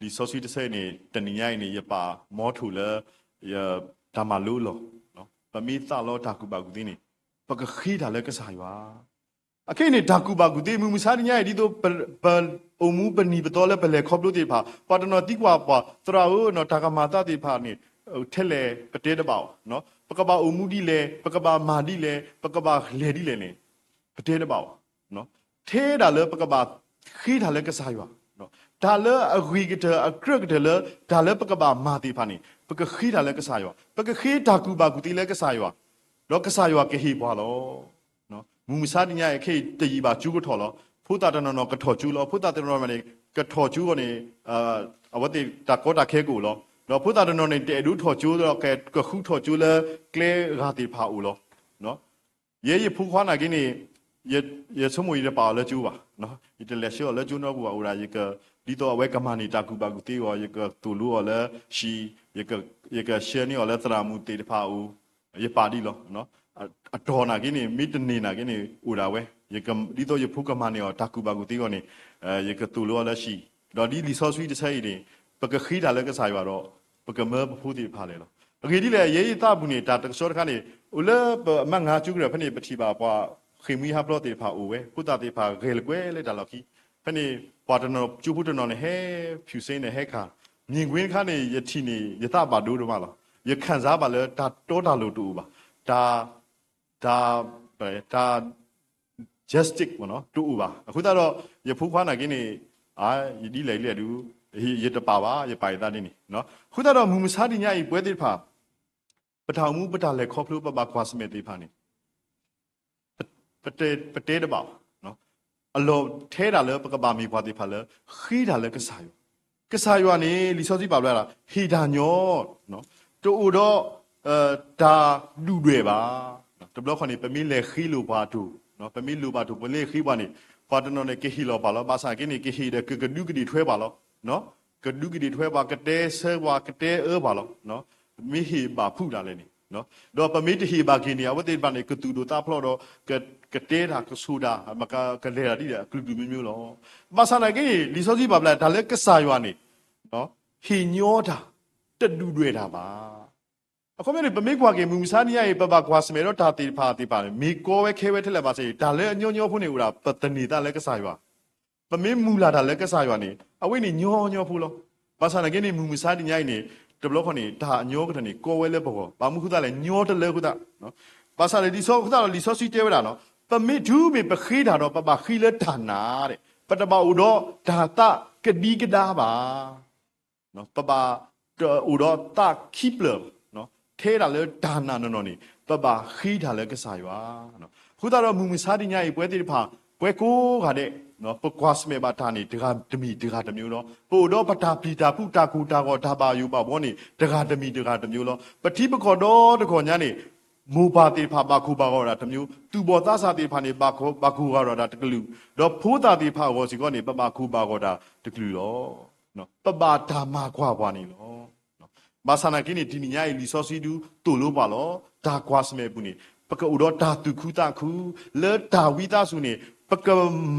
လံာ်စီဆှံတဆၢအံၤန့ၣ် တနံၤညါအံၤန့ၣ် ယပာ်မီထိၣ်လၢ တၢ်မၤလိအလီၢ်, ပမ့ၢ်သးလီတၢ်ကူၣ်ဘၣ်ကူၣ်သ့န့ၣ် ပကဃ့တၢ်လၢကစၢ်ယွၤ အခဲအံၤန့ၣ် တၢ်ကူၣ်ဘၣ်ကူၣ်သ့ မုၢ်မဆါတနံၤညါအံၤ ဒ်သိးပအိၣ်မူပနံၤပသီလၢပလဲၤခီဖျိသ့ၣ်တဖၣ် ပှၤတနီၤသံကွၢ်ပှၤ သရၣ်ဧၢ, တၢ်ကမၤသးသ့ၣ်တဖၣ်န့ၣ် ထဲလဲၣ် ပတဲတဘၣ်အီၤ, ပကဘၣ်အိၣ်မူဒ်လဲၣ်, ပကဘၣ်မၤဒ်လဲၣ်, ပကဘၣ်လဲၤဒ်လဲၣ်န့ၣ် ပတဲတဘၣ်အီၤ, ထဲဒၣ်လၢပကဘၣ်ဃ့တၢ်လၢကစၢ်ယွၤ, တၢ်လၢအဂ့ၤကတၢၢ်အကြၢးကတၢၢ်လၢ တၢ်လၢပကဘၣ်မၤသ့ၣ်တဖၣ်န့ၣ် ပကဃ့တၢ်လၢကစၢ်ယွၤ, ပကဃ့တၢ်ကူၣ်ဘၣ်ကူၣ်သ့လၢကစၢ်ယွၤ, ဒီးကစၢ်ယွၤကဟ့ၣ်ပှၤလီၤ. မုၢ်မဆါတနံၤညါအံၤ ခဲအံၤတယံာ်ဘၣ်ကၠိကထီၣ်လီၤ. ဖိသၣ်တနီၤနီၤကထီၣ်ကၠိလီၤ. ဖိသၣ်တနီၤနီၤန့ၣ် ကထီၣ်ကၠိအဂီၢ်န့ၣ် အဝဲသ့ၣ်တၢ်ကီတၢ်ခဲကအိၣ်လီၤ. ဒီးဖိသၣ်တနီၤန့ၣ် တအဲၣ်ဒိးထီၣ်ကၠိဒီး ကဃုထီၣ်ကၠိလၢကျဲဂၤသ့ၣ်တဖၣ်အအိၣ်လီၤ. ယဲယဖိခွါနာ်က့န့ၣ် ယဆိကမိၣ်ယတပာ်အီၤလၢကၠိဘၣ်, ယတလဲၤဆှၢအီၤလၢကၠိနီတပူၤဘၣ်. အိၣ်ဒၣ်ယက ဒ်သိးအဝဲကမၤန့ၢ်တၢ်ကူၣ်ဘၣ်ကူၣ်သ့အဂီၢ် ယကသိၣ်လိအီၤလၢဟံၣ်, ယက ယကဆှၢန့ၢ်အီၤလၢသရၣ်မုၣ်သ့ၣ်တဖၣ်အအိၣ်, ယပာ်ဒ်လီၤ. အတီၢ်နာ်က့န့ၣ် မ့ၢ်တန့ၢ်နာ်က့န့ၣ် အိၣ်ဒၣ်ဝဲ, ဒ်သိးယဖိကမၤန့ၢ်အီၤတၢ်ကူၣ်ဘၣ်ကူၣ်သ့အဂီၢ်န့ၣ် ယကသိၣ်လိအီၤလၢဟံၣ်, ဒီးဒ်လံာ်စီဆှံတဆၢအံၤန့ၣ် ပကဃ့တၢ်လၢကစၢ်ယွၤဒီး ပကမၢပဖိသ့ၣ်တဖၣ်လဲၣ်လီၤ. အဂ့ၢ်ဒ်လဲၣ် ယဲယသးပူၤန့ၣ် တၢ်တကဆှီတခါန့ၣ် အိၣ်လၢပမါငါကၠိကရၢၢ်ဖဲန့ၣ် ပထံၣ်ဘၣ်ပှၤဃ့ၢ်မှံဟးဖျိးသ့ၣ်တဖၣ်အိၣ်ဝဲ, ဖိသၣ်သ့ၣ်တဖၣ်ဂဲၤလိာ်ကွဲလၢတၢ်လီၢ်ခံ, ဖဲန့ၣ် ပှၤတနီၤ ကၠိဖိတနီၤန့ၣ် ဟဲဖၠူၣ်စ့န့ၣ် ဟဲခး, မြင်ကွင်းတခါန့ၣ် ယထံၣ်န့ၣ် ယသးဘၣ်ဒိဒိၣ်မးလီၤ. ယခံစားဘၣ်လၢတၢ်တီတၢ်လိၤတအိၣ်ဘၣ်, တၢ် တၢ် တၢ် justice တအိၣ်ဘၣ်. အဃိသတးဒီး ယဖိခွါနာ်က့န့ၣ် ယဒ်လဲၣ်ဒ်လဲၣ်ဒုး ယတပာ်ဘၣ်, ယပာ်ယသးဒ်န့ၣ်. အဃိသတးဒီးမုၢ်မဆါတနံၤညါအံၤ ပဝဲသ့ၣ်တဖၣ် ပတၢ်အိၣ်မူ ပတၢ်လဲၤခီဖျိ ပဘၣ်ကွၢ်ဆၢၣ်မဲာ်သ့ၣ်တဖၣ်န့ၣ် ပတဲတဘၣ်ဘၣ်. အလီၢ်ထဲဒၣ်လၢပကဘၣ်မ့ၢ်ပှၤသ့ၣ်တဖၣ်လၢ ဃ့တၢ်လၢကစၢ်ယွၤ, ကစၢ်ယွၤန့ၣ် လံာ်စီဆှံပာ်ဖျါဒၣ် ဟ့ၣ်တၢ်ညီ, တအိၣ်ဒီး တၢ်ဒုၣ်ဒွဲၣ်ဘၣ်. တဘျီဃီန့ၣ် ပမ့ၢ်လဲၤဃ့လိာ်ပှၤအတီၢ်, ပမ့ၢ်လိၣ်ဘၣ်အတီၢ် ပလဲၤဃ့ပှၤန့ၣ် ပှၤတနီၤန့ၣ် ကဟ့ၣ်လီၤပှၤလီၤ. ဘၣ်ဆၣ်က့န့ၣ် ကဟ့ၣ်ဒီးကကဒူးကဒ့ၣ်ထွဲပှၤလီၤ. ကဒူးကဒ့ၣ်ထွဲပှၤ ကတဲဆၢပှၤ ကတဲအၢပှၤလီၤ. မ့ၢ်ဟ့ၣ်ဘၣ်ဖုးတၢ်လဲၣ်န့ၣ်, ဒီးပမ့ၢ်တဟ့ၣ်ဘၣ်က့ၤန့ၣ် အဝဲသ့ၣ်တဖၣ်န့ၣ် ကသူၣ်ဒိၣ်သးဖျိးဒီး ကတဲတၢ်ကဆိၣ်တၢ် ကလဲၤတၢ်ဒ်လဲၣ်အကလုာ်ကလုာ်မ့ၢ်မ့ၢ်လီၤ. ဘၣ်ဆၣ်နာ်က့န့ၣ် လံာ်စီဆှံပာ်ဖျါ တၢ်လၢကစၢ်ယွၤန့ၣ် ဟ့ၣ်ညီတၢ် တဒုၣ်ဒွဲၣ်တၢ်ဘၣ်. အခီပညီန့ၣ် ပမ့ၢ်ကွၢ်က့ၤ မုၢ်မဆါတနံၤညါအံၤ ပဘၣ်ကွၢ်ဆၢၣ်မဲာ်ဒီးတၢ်သ့ၣ်တဖၣ်သ့ၣ်တဖၣ်န့ၣ် မ့ၢ်ကီဝဲခဲဝဲထဲလဲၣ်ဘၣ်ဆၣ် တၢ်လၢအညီညီဖိန့ၣ်အိၣ်ဒၣ် ပသန့ၤသးလၢကစၢ်ယွၤ, ပမ့ၢ်မုၢ်လၢ်တၢ်လၢကစၢ်ယွၤန့ၣ် အဝဲန့ၣ်ညီညီဖိလီၤ. ဘၣ်ဆၣ်နာ်က့န့ၣ် မုၢ်မဆါတနံၤညါအံၤန့ၣ် တဘျီဃီန့ၣ် တၢ်အညီကတၢၢ်န့ၣ် ကီဝဲလၢပဂီၢ်, ဘၣ်မနုၤဃိသတးလဲၣ် ညီတလၢအဃိသတး ဘၣ်ဆၣ်လၢလံာ်စီဆှံအဃိသတးဒီး လံာ်စီဆှံတဲဝဲဒၣ်နီၤ ပမ့ၢ်တုၤမ့ၢ်ပဃ့တၢ်ဒီး ပဘၣ်ဃ့လၢတၢ်နာ်, ပတဘၣ်အိၣ်ဒီးတၢ်သးကဒံကဒါဘၣ်. ပဘၣ်တအိၣ်ဒီးသးခံဖျၢၣ်, ထဲဒၣ်လၢတၢ်နာ်နီၢ်နီၢ်န့ၣ် ပဘၣ်ဃ့တၢ်လၢကစၢ်ယွၤ. အဃိသတးဒီးမုၢ်မဆါတနံၤညါအံၤ ပဝဲသ့ၣ်တဖၣ် ပဝဲကိးဂၤဒဲး ပကွၢ်ဆၢၣ်မဲာ်ဘၣ်တၢ်န့ၣ် တဂၤတမံၤတဂၤတမျိုးလီၤ. ပအိၣ်ဒီးပတၢ်ပျံၤတၢ်ဖုး တၢ်ကိၢ်တၢ်ဂီၤ တၢ်ဘၣ်ယိၣ်ဘၣ်ဘှီန့ၣ် တဂၤတမံၤတဂၤတမျိုးလီၤ. ပထံပကီၢ်ဒီတကီၢ်ညါန့ၣ် မိၢ်ပၢ်သ့ၣ်တဖၣ်ဘၣ်ကိၢ်ဘၣ်ဂီၤတၢ်တမျိုး, သူၣ်ဘီၣ်သးစၢ်သ့ၣ်တဖၣ်န့ၣ် ဘၣ်ကိၢ်ဘၣ်ဂီၤတၢ်တကလုာ်, ဒီးဖိသၣ်သ့ၣ်တဖၣ်အဂီၢ်စ့ၢ်ကီးန့ၣ် ပဘၣ်ကိၢ်ဘၣ်ဂီၤတၢ်တကလုာ်လီၤ. ပဘၣ်တၢ်မၤကွၢ်ပှၤန့ၣ်လီၤ. ဘၣ်ဆၣ်နာ်က့န့ၣ် တနံၤညါအံၤ လံာ်စီဆှံဒုးသိၣ်လိပှၤလီၤ. တၢ်ကွၢ်ဆၢၣ်မဲာ်အပူၤန့ၣ် ပကအိၣ်ဒီးတၢ်သူၣ်ခုသးခု လၢတၢ်ဝံသးစူၤန့ၣ် ပက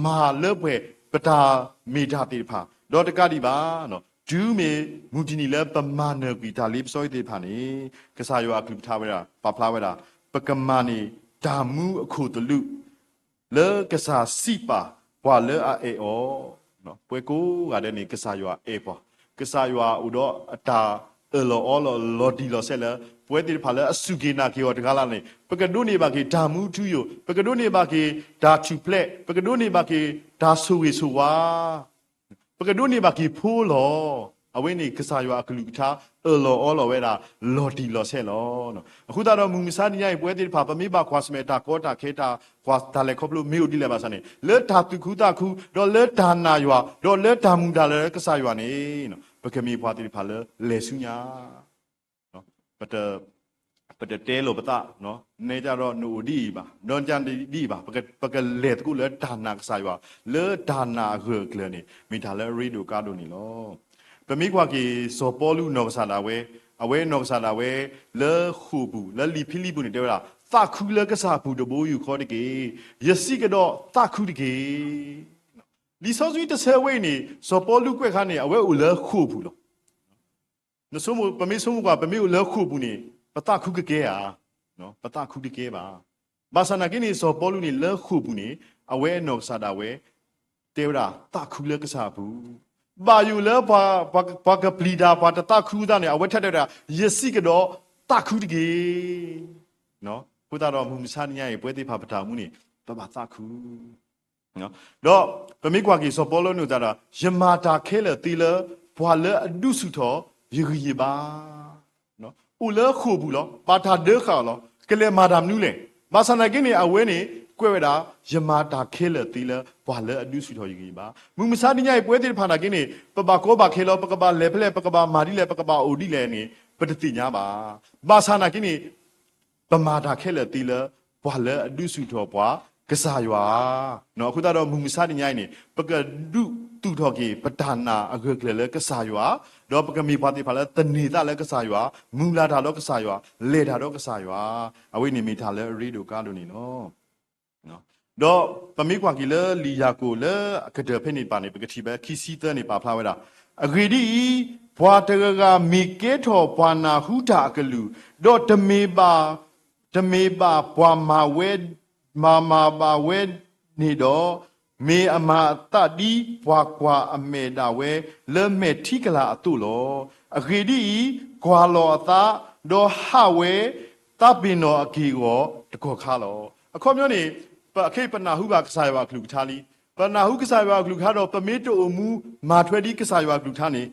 မၤလၢပှဲၤ ပတၢ်မ့ၢ်တၢ်သ့ၣ်တဖၣ်, ဒီးတကးဒံးဘၣ် တုၤမ့ၢ်မုၢ်တနံၤလၢပမၤနၢၤကွံာ်တၢ်လ့ပစီအံၤသ့ၣ်တဖၣ်န့ၣ် ကစၢ်ယွၤအကလုၢ်ကထါဝဲဒၣ် ပာ်ဖျါဝဲဒၣ် ပကမၤန့ၢ်တၢ်မူအခိၣ်သလုး လၢကစၢ်စံးပာ်ပှၤလၢအအဲၣ်အီၤ, ပဝဲကိးဂၤဒဲးန့ၣ် ကစၢ်ယွၤအဲၣ်ပှၤ, ကစၢ်ယွၤအိၣ်ဒီးအတၢ် အၢၣ်လီၤအီလီၤလီၤတံၢ်လီၤဆဲးလၢ ပဝဲသ့ၣ်တဖၣ်လၢအစူၢ်က့ၤနာ်က့ၤအီၤတဂၤလၢ်န့ၣ် ပကဒိးန့ၢ်ဘၣ်က့ၤတၢ်မူထူယိာ်, ပကဒိးန့ၢ်ဘၣ်က့ၤတၢ်ထူၣ်ဖျဲး, ပကဒိးန့ၢ်ဘၣ်က့ၤတၢ်ဆိၣ်ဂ့ၤဆိၣ်ဝါ ပကဒိးန့ၢ်ဘၣ်က့ၤဖိလီၤ. အဝဲန့ၣ်ကစၢ်ယွၤအကလုၢ်ကထါအၢၣ်လီၤအီလီၤဝဲဒၣ် လီၤတံၢ်လီၤဆဲးလီၤ. အဃိသတးဒီးမုၢ်မဆါတနံၤအံၤ ပဝဲသ့ၣ်တဖၣ် ပမ့ၢ်ဘၣ်ကွၢ်ဆၢၣ်မဲာ်တၢ်ကီတၢ်ခဲတၢ်ကွၢ်တၢ်လဲၤခီဖျိမ့ၢ်အိၣ်ဒ်လဲၣ်ဘၣ်ဆၣ်န့ၣ် လၢတၢ်သူၣ်ခုသးခု ဒီးလၢတၢ်နာ်ယွၤ ဒီးလၢတၢ်မုာ်တၢ်လၤလၢကစၢ်ယွၤန့ၣ် ပကမ့ၢ်ပှၤသ့ၣ်တဖၣ်လၢလဲၤဆူညါ ပတတဲလိာ်ပသး, နဲဒ်ဒီးနအိၣ်ဒ်အံၤဘၣ်, ဒီးဒ်အံၤဘၣ်, ပကလဲၤသကိးလၢတၢ်နာ်ကစၢ်ယွၤ, လၢတၢ်နာ်အဂၢၢ်အကျၢၤန့ၣ် မ့ၢ်တၢ်လၢအရ့ဒိၣ်ကါဒိၣ်န့ၣ်လီၤ. ပမ့ၢ်ကွၢ်က့ၤစီၤပီလူးနီၢ်ကစၢ်ဒၣ်ဝဲ, အဝဲနီၢ်ကစၢ်ဒၣ်ဝဲ လၢဃိာ်ပူၤ လၢလံာ်ဖံလံးပူၤန့ၣ် တဲဝဲဒၣ် သးခုလၢကစၢ်အပူၤတဘိယူၢ်ဃီတက့ၢ်. ယစံးကဒီးသးခုတက့ၢ်. လံာ်စီဆှံတဆၢဝဲအံၤန့ၣ် စီၤပီလူးကွဲးခါန့ၣ် အဝဲအိၣ်လၢဃိာ်ပူၤလီၤ. ပမ့ၢ်ဆိကမိၣ်ကွၢ် ပမ့ၢ်အိၣ်လၢဃိာ်ပူၤန့ၣ် ပသးခုကကဲဧါ. ပသးခုတကဲဘၣ်. ဘၣ်ဆၣ်နာ်က့န့ၣ် စီၤပီလူးန့ၣ် လၢဃိာ်ပူၤန့ၣ် အဝဲနီၢ်ကစၢ်ဒၣ်ဝဲ တဲဝဲဒၣ်သးခုလၢကစၢ်အပူၤ, ဘၣ်ယိၣ်လၢ ပှၤကပျံၤတၢ် ပှၤတသးခုသးန့ၣ် အဝဲထဲတဲဝဲဒၣ် ယစံးကဒီးသးခုတက့ၢ်. အဃိသတးဒီးမုၢ်မဆါတနံၤအံၤ ပဝဲသ့ၣ်တဖၣ်ပတၢ်အိၣ်မူန့ၣ် ပဘၣ်သးခု ဒီးပမ့ၢ်ကွၢ်က့ၤစီၤပီလူးန့ၣ်သတးဒီး ယမၤတၢ်ခဲလၢာ်သ့လၢ ပှၤလၢအဒုးဆူၣ်ထီၣ်ယဂံၢ်ယဘါ, အိၣ်လၢဃိာ်ပူၤလီၤ. ဘၣ်တၢ်ဒၢဃာ်အီၤလီၤ. ကလဲၤမၤတၢ်မနုၤလဲၣ်. ဘၣ်ဆၣ်နာ်က့န့ၣ် အဝဲန့ၣ် ကွဲးဝဲဒၣ် ယမၤတၢ်ခဲလၢာ်သ့လၢ ပှၤလၢအဒုးဆူၣ်ထီၣ်ယဂံၢ်ယဘါ. မုၢ်မဆါတနံၤအံၤ ပဝဲသ့ၣ်တဖၣ်နာ်က့န့ၣ် ပဘၣ်ကီဘၣ်ခဲလီၤ, ပကဘၣ်လဲၤဖဲလဲၣ်, ပကဘၣ်မၤဒ်လဲၣ်, ပကဘၣ်အိၣ်ဒ်လဲၣ်န့ၣ် ပတသ့ၣ်ညါဘၣ်. ဘၣ်ဆၣ်နာ်က့န့ၣ် ပမၤတၢ်ခဲလၢာ်သ့လၢ ပှၤလၢအဒုးဆူၣ်ထီၣ်ပှၤကစၢ်ယွၤဧါ. အဃိသတးဒီးမုၢ်မဆါတနံၤအံၤန့ၣ် ပကဒုးသူၣ်ထီၣ်က့ၤ ပတၢ်နာ်အဂၢၢ်အကျၢၤလၢကစၢ်ယွၤ, ဒီးပကမ့ၢ်ပှၤသ့ၣ်တဖၣ်လၢသန့ၤသးလၢကစၢ်ယွၤ, မုၢ်လၢ်တၢ်ဒီးကစၢ်ယွၤ, လဲၤတၢ်ဒီးကစၢ်ယွၤ, အဝဲန့ၣ်မ့ၢ်တၢ်လၢအရ့ဒိၣ်ကါဒိၣ်န့ၣ်လီၤ. ဒီးပမ့ၢ်ကွၢ်က့ၤလၢလံာ်ယၤကိာ်လၢအကတၢၢ်ဖဲန့ၣ်တဖၣ်န့ၣ် ပကထံၣ်ဖဲခံဆံသၢန့ၣ် ပာ်ဖျါဝဲဒၣ်, အဂ့ၢ်ဒ်အံၤ, ပှၤတဂၤဂၤမ့ၢ်ကဲထီၣ်ပှၤနၢ်ဟူတၢ်အကလုၢ်, ဒီးတမ့ၢ်ဘၣ် တမ့ၢ်ဘၣ်ပှၤမၤဝဲ, မၤမၤဘၣ်ဝဲန့ၣ်ဒီး, မ့ၢ်အမၤအသးဒ်ပှၤကွၢ်အမဲာ်ဒၣ်ဝဲ လၢမဲာ်ထံကလၤအသိးလီၤ. အဂ့ၢ်ဒ်အံၤ, ကွၢ်လီၤအသး, ဒီးဟးဝဲ သးပ့ၤနီၣ်အက့ၢ်အဂီၤတကီၢ်ခါလီၤ. အခီပညီန့ၣ် ပခဲအံၤပနၢ်ဟူဘၣ်ကစၢ်ယွၤအကလုၢ်ကထါလံ. ပနၢ်ဟူကစၢ်ယွၤအကလုၢ်ကထါဒီး ပမ့ၢ်တအိၣ်မူမၤထွဲဒ်ကစၢ်ယွၤအကလုၢ်ကထါန့ၣ်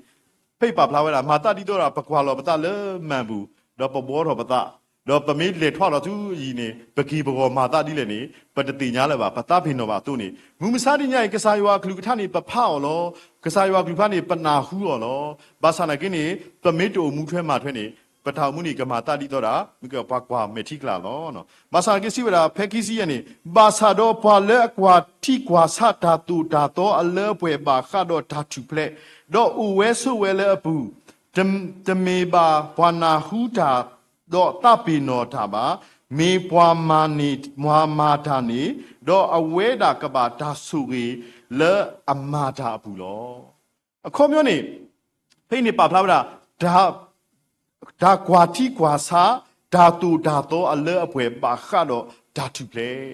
ဖဲအံၤပာ်ဖျါဝဲဒၣ် မၤသးဒ်သိးဒီး ပကွၢ်လီၤပသးလၢမၢ်ပူၤ, ဒီးပဘှီထီၣ်ပသး, ဒီးပမ့ၢ်လဲၤထီၣ်လီၤဆူအံၤန့ၣ် ပက့ၤပဂီၢ်မၤသးဒ်လဲၣ်န့ၣ် ပတသ့ၣ်ညါလၢၤဘၣ်. ပသးပ့ၤနီၣ်ဘၣ်အသိးန့ၣ် မုၢ်မဆါတနံၤအံၤ ကစၢ်ယွၤအကလုၢ်ကထါန့ၣ် ပဖးအီၤလီၤ. ကစၢ်ယွၤအကလုၢ်ကထါန့ၣ် ပနၢ်ဟူအီၤလီၤ. ဘၣ်ဆၣ်နာ်က့န့ၣ် ပမ့ၢ်တအိၣ်မူထွဲမၤထွဲန့ၣ် ပတၢ်အိၣ်မူန့ၣ် ကမၤသးဒ်သိးဒၣ် မ့ၢ်ကပှၤကွၢ်မဲာ်ထံကလၤလီၤ. ဘၣ်ဆၣ်နာ်က့စံးဝဲဒၣ် ဖဲခံဆံယဲၢ်န့ၣ်, ဘၣ်ဆၣ်ဒီးပှၤလၢအကွၢ်ထံကွၢ်ဆးတၢ်သိၣ်တၢ်သီအလၢအပှဲၤဘၣ်ဃးဒီးတၢ်ထူၣ်ဖျဲး, ဒီးအိၣ်ဝဲဆိးဝဲလၢအပူၤ, တမ့ၢ်ဘၣ်ပှၤနၢ်ဟူတၢ် ဒီးသးပ့ၤနီၣ်တၢ်ဘၣ်, မ့ၢ်ပှၤမၤန့ၢ် ပှၤမၤတၢ်န့ၣ်, ဒီးအဝဲဒၣ်ကဘၣ်တၢ်ဆိၣ်ဂ့ၤလၢအမၤတၢ်အပူၤလီၤ. အခီပညီန့ၣ် ဖဲအံၤန့ၣ်ပာ်ဖျါဝဲဒၣ် တၢ်ကွၢ်ထံကွၢ်ဆး တၢ်သိၣ်တၢ်သီအလၢအပှဲၤဘၣ်ဃးဒီးတၢ်ထူၣ်ဖျဲး,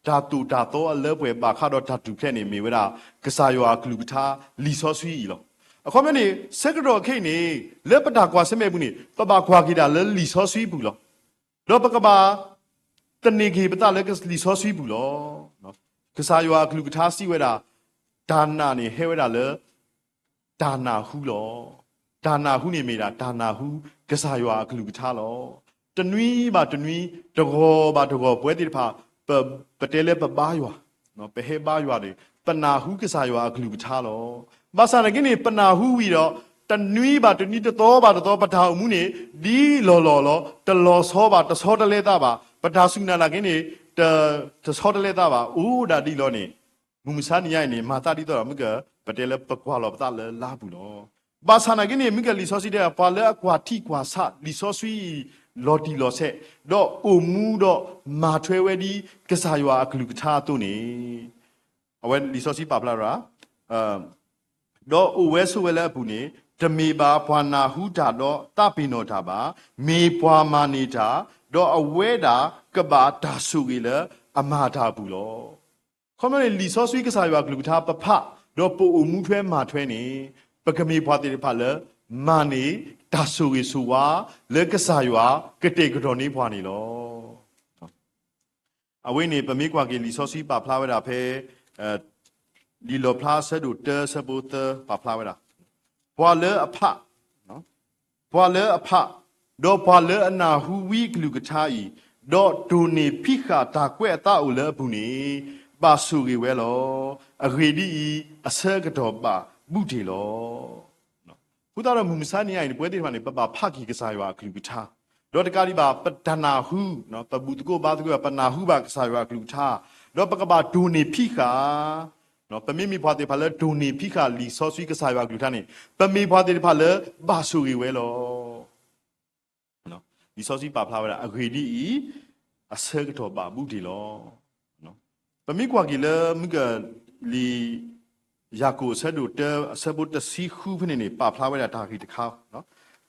တၢ်သိၣ်တၢ်သီအလၢအပှဲၤဘၣ်ဃးဒီးတၢ်ထူၣ်ဖျဲးန့ၣ် မ့ၢ်ဝဲဒၣ် ကစၢ်ယွၤအကလုၢ်ကထါ လံာ်စီဆှံအံၤလီၤ. အခီပညီန့ၣ် ဆၢကတီၢ်ခဲအံၤန့ၣ် လၢပတၢ်ကွၢ်ဆၢၣ်မဲာ်အပူၤန့ၣ် ပဘၣ်ကွၢ်က့ၤဒၣ်လၢလံာ်စီဆှံအပူၤလီၤ. ဒီးပကဘၣ် သန့ၤက့ၤပသးလၢလံာ်စီဆှံပူၤလီၤ. ကစၢ်ယွၤအကလုၢ်ကထါစံးဝဲဒၣ် တၢ်နာ်န့ၣ်ဟဲဝဲဒၣ်လၢ တၢ်နၢ်ဟူလီၤ. တၢ်နၢ်ဟူန့ၣ်မ့ၢ်ဒၣ် တၢ်နၢ်ဟူကစၢ်ယွၤအကလုၢ်ကထါလီၤ. တနွံဘၣ်တနွံ တဂီၤဘၣ်တဂီၤ ပဝဲသ့ၣ်တဖၣ် ပတဲလၢပဘါယွၤ, ပဟဲဘါယွၤန့ၣ် ပနၢ်ဟူကစၢ်ယွၤအကလုၢ်ကထါလီၤ. ဘၣ်ဆၣ်နာ်က့န့ၣ် ပနၢ်ဟူဝံၤဒီး တနွံဘၣ်တနွံ တသီဘၣ်တသီ ပတၢ်အိၣ်မူန့ၣ် ဒ်လီၢ်လီၢ်လီၤ. တလီၤဆီဘၣ်, တဆီတလဲသးဘၣ်. ပတၢ်စူၢ်နာ်နာ်က့န့ၣ် တဆီတလဲသးဘၣ်. အိၣ်ဒၣ်ဒ်လီၤန့ၣ် မုၢ်မဆါတနံၤညါအံၤန့ၣ် မၤသးဒ်သိးဒီး မ့ၢ်ကပတဲလၢပကွၢ်လီၤပသးလၢလါပူၤလီၤ. ဘၣ်ဆၣ်နာ်က့န့ၣ် မ့ၢ်ကလံာ်စီဆှံတဲ ပှၤလၢအကွၢ်ထံကွၢ်ဆး လံာ်စီဆှံအံၤ လီၤတံၢ်လီၤဆဲး, ဒီးအိၣ်မူဒီးမၤထွဲဝဲဒ်ကစၢ်ယွၤအကလုၢ်ကထါအသိးန့ၣ် အဝဲလံာ်စီဆှံပာ်ဖျါဝဲဒၣ် ဒီးအိၣ်ဝဲဆိးဝဲလၢအပူၤန့ၣ် တမ့ၢ်ဘၣ်ပှၤနၢ်ဟူတၢ်ဒီးသးပ့ၤနီၣ်တၢ်ဘၣ်, မ့ၢ်ပှၤမၤန့ၢ်တၢ်, ဒီးအဝဲဒၣ်ကဘၣ်တၢ်ဆိၣ်ဂ့ၤလၢအမၤတၢ်အပူၤလီၤ. ခီမ့ၢ်န့ၣ် လံာ်စီဆှံကစၢ်ယွၤအကလုၢ်ကထါပဖး ဒီးပအိၣ်မူထွဲမၤထွဲန့ၣ် ပကမ့ၢ်ပှၤသ့ၣ်တဖၣ်လၢ မၤန့ၢ် တၢ်ဆိၣ်ဂ့ၤဆိၣ်ဝါလၢကစၢ်ယွၤကတဲာ်ကတီၤန့ၢ်ပှၤန့ၣ်လီၤ. အဝဲန့ၣ် ပမ့ၢ်ကွၢ်က့ၤလံာ်စီဆှံပာ်ဖျါဝဲဒၣ်ဖဲ လံာ်လီၣ်ဖျါအဆၢဒိၣ်တၢအဆၢဖိသၢပာ်ဖျါဝဲဒၣ်, ပှၤလၢအဖး ပှၤလၢအဖး, ဒီးပှၤလၢအနၢ်ဟူဝံအကလုၢ်ကထါအံၤ, ဒီးတိၢ်န့ၢ်ဖံးဃာ်တၢ်ကွဲးအသးအိၣ်လၢအပူၤန့ၣ်, ဘၣ်ဆိၣ်ဂ့ၤဝဲလီၤ. အဂ့ၢ်ဒ်အံၤ, အဆၢကတီၢ်ဘၣ်ဘူးတ့ၢ်လီၤ. အဃိသတးဒီးမုၢ်မဆါတနံၤအံၤန့ၣ် ပဝဲသ့ၣ်တဖၣ်န့ၣ် ပဘၣ်ဖးက့ၤကစၢ်ယွၤအကလုၢ်ကထါ, ဒီးတကးဒံးဘၣ် ပတၢ်နၢ်ဟူ, ပဘူၣ်သကိးဘါသကိး ပနၢ်ဟူဘၣ်ကစၢ်ယွၤအကလုၢ်ကထါ, ဒီးပကဘၣ်တိၢ်န့ၢ်ဖံးဃာ် ပမ့မ့ၢ်ပှၤသ့ၣ်တဖၣ်လၢတိၢ်န့ၢ်ဖံးဃာ်လံာ်စီဆှံကစၢ်ယွၤအကလုၢ်ကထါန့ၣ်, ပမ့ၢ်ပှၤသ့ၣ်တဖၣ်လၢဘၣ်ဆိၣ်ဂ့ၤဝဲလီၤ. လံာ်စီဆှံပာ်ဖျါဝဲဒၣ် အဂ့ၢ်ဒ်အံၤ, အဆၢကတီၢ်ဘၣ်ဘူးတ့ၢ်လီၤ. ပမ့ၢ်ကွၢ်က့ၤလၢမုၢ်ကလံာ် ယၤကိာ်အဆၢဒိၣ်တၢ အဆၢဖိတဆံဃုဖဲန့ၣ်န့ၣ် ပာ်ဖျါဝဲဒၣ်တၢ်ဂ့ၢ်တခါ,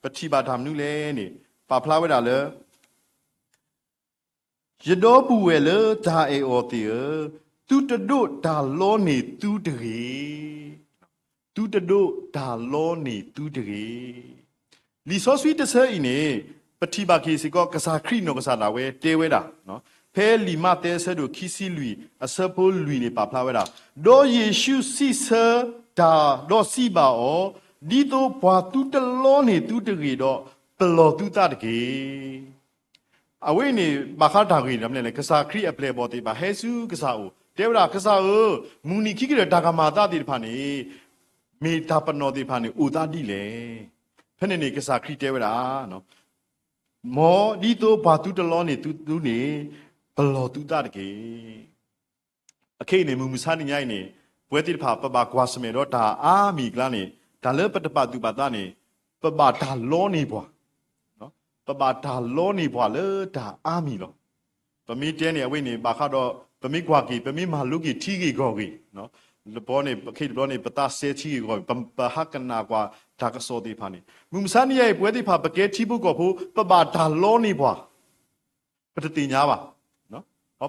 ပထံၣ်ဘၣ်တၢ်မနုၤလဲၣ်န့ၣ် ပာ်ဖျါဝဲဒၣ်လၢ ယဒီပုၢ်ဝဲၢ်လၢတၢ်အဲၣ်အီၤသ့ၣ်ဧၢ, သုတဒိးတၢ်လီန့ၢ်သုတဂ့ၤ, သုတဒိးတၢ်လီန့ၢ်သုတဂ့ၤ. လံာ်စီဆှံတဆၢအံၤန့ၣ် ပထံၣ်ဘၣ်က့ၤစ့ၢ်ကီး ကစၢ်ခရံာ်နီၢ်ကစၢ်ဒၣ်ဝဲတဲဝဲဒၣ်, ဖဲလံာ်မးသဲအဆၢဒိၣ်ခံဆံလွံၢ် အဆၢဖိလွံၢ်န့ၣ် ပာ်ဖျါဝဲဒၣ်, ဒီးယ့ၣ်ၡူးစံးဆၢတၢ်ဒီးစံးဘၣ်အီၤ, ဒ်သိးပှၤသုတလီန့ၢ်သုတဂ့ၤဒီး, ပလီၢ်သုသးတက့ၢ်. အဝဲအံၤန့ၣ် ဘၣ်ဃးတၢ်ဂ့ၢ်ဒ်လဲၣ်, ကစၢ်ခရံာ်အပျဲၢ်အဘီၣ်သ့ၣ်တဖၣ် ဟဲဆူကစၢ်အအိၣ် တဲဝဲဒၣ်, ကစၢ်ဧၢ, မုၢ်နံၤခံကတၢၢ်တၢ်ကမၤအသးသ့ၣ်တဖၣ်န့ၣ် မ့ၢ်တၢ်ပနီၣ်သ့ၣ်တဖၣ်န့ၣ် အိၣ်သးဒ်လဲၣ်. ဖဲန့ၣ်န့ၣ် ကစၢ်ခရံာ်တဲဝဲဒၣ်, မ်ဒ်သိးပှၤသုတလီန့ၢ်သုန့ၣ် ပလီၢ်သုသးတက့ၢ်. အခဲအံၤန့ၣ် မုၢ်မဆါတနံၤအံၤန့ၣ် ပဝဲသ့ၣ်တဖၣ် ပဘၣ်ကွၢ်ဆၢၣ်မဲာ်ဒီးတၢ်အါမံၤအကျါန့ၣ် တၢ်လၢပတပာ်သူၣ်ပာ်သးန့ၣ် ပဘၣ်တၢ်လီန့ၢ်ပှၤ, ပဘၣ်တၢ်လီန့ၢ်ပှၤလၢတၢ်အါမံၤလီၤ. ပမ့ၢ်တဲန့ၣ် အဝဲန့ၣ် ဘၣ်ဃးဒီး ပမ့ၢ်ကွၢ်က့ၤ ပမ့ၢ်မၤလိက့ၤထံဂ့ၢ်ဂီၢ်ဂ့ၢ်, တဘျီန့ၣ် ပခဲတဘျီန့ၣ် ပသးစဲထံဂ့ၢ်ဂီၢ်ဂ့ၢ် ပဟးကနၣ်ကွၢ်တၢ်ကစီၣ်သ့ၣ်တဖၣ်န့ၣ် မုၢ်မဆါတနံၤအံၤ ပဝဲသ့ၣ်တဖၣ် ပကဲထံဖိကီၢ်ဖိ ပဘၣ်တၢ်လီန့ၢ်ပှၤ ပတသ့ၣ်ညါဘၣ်.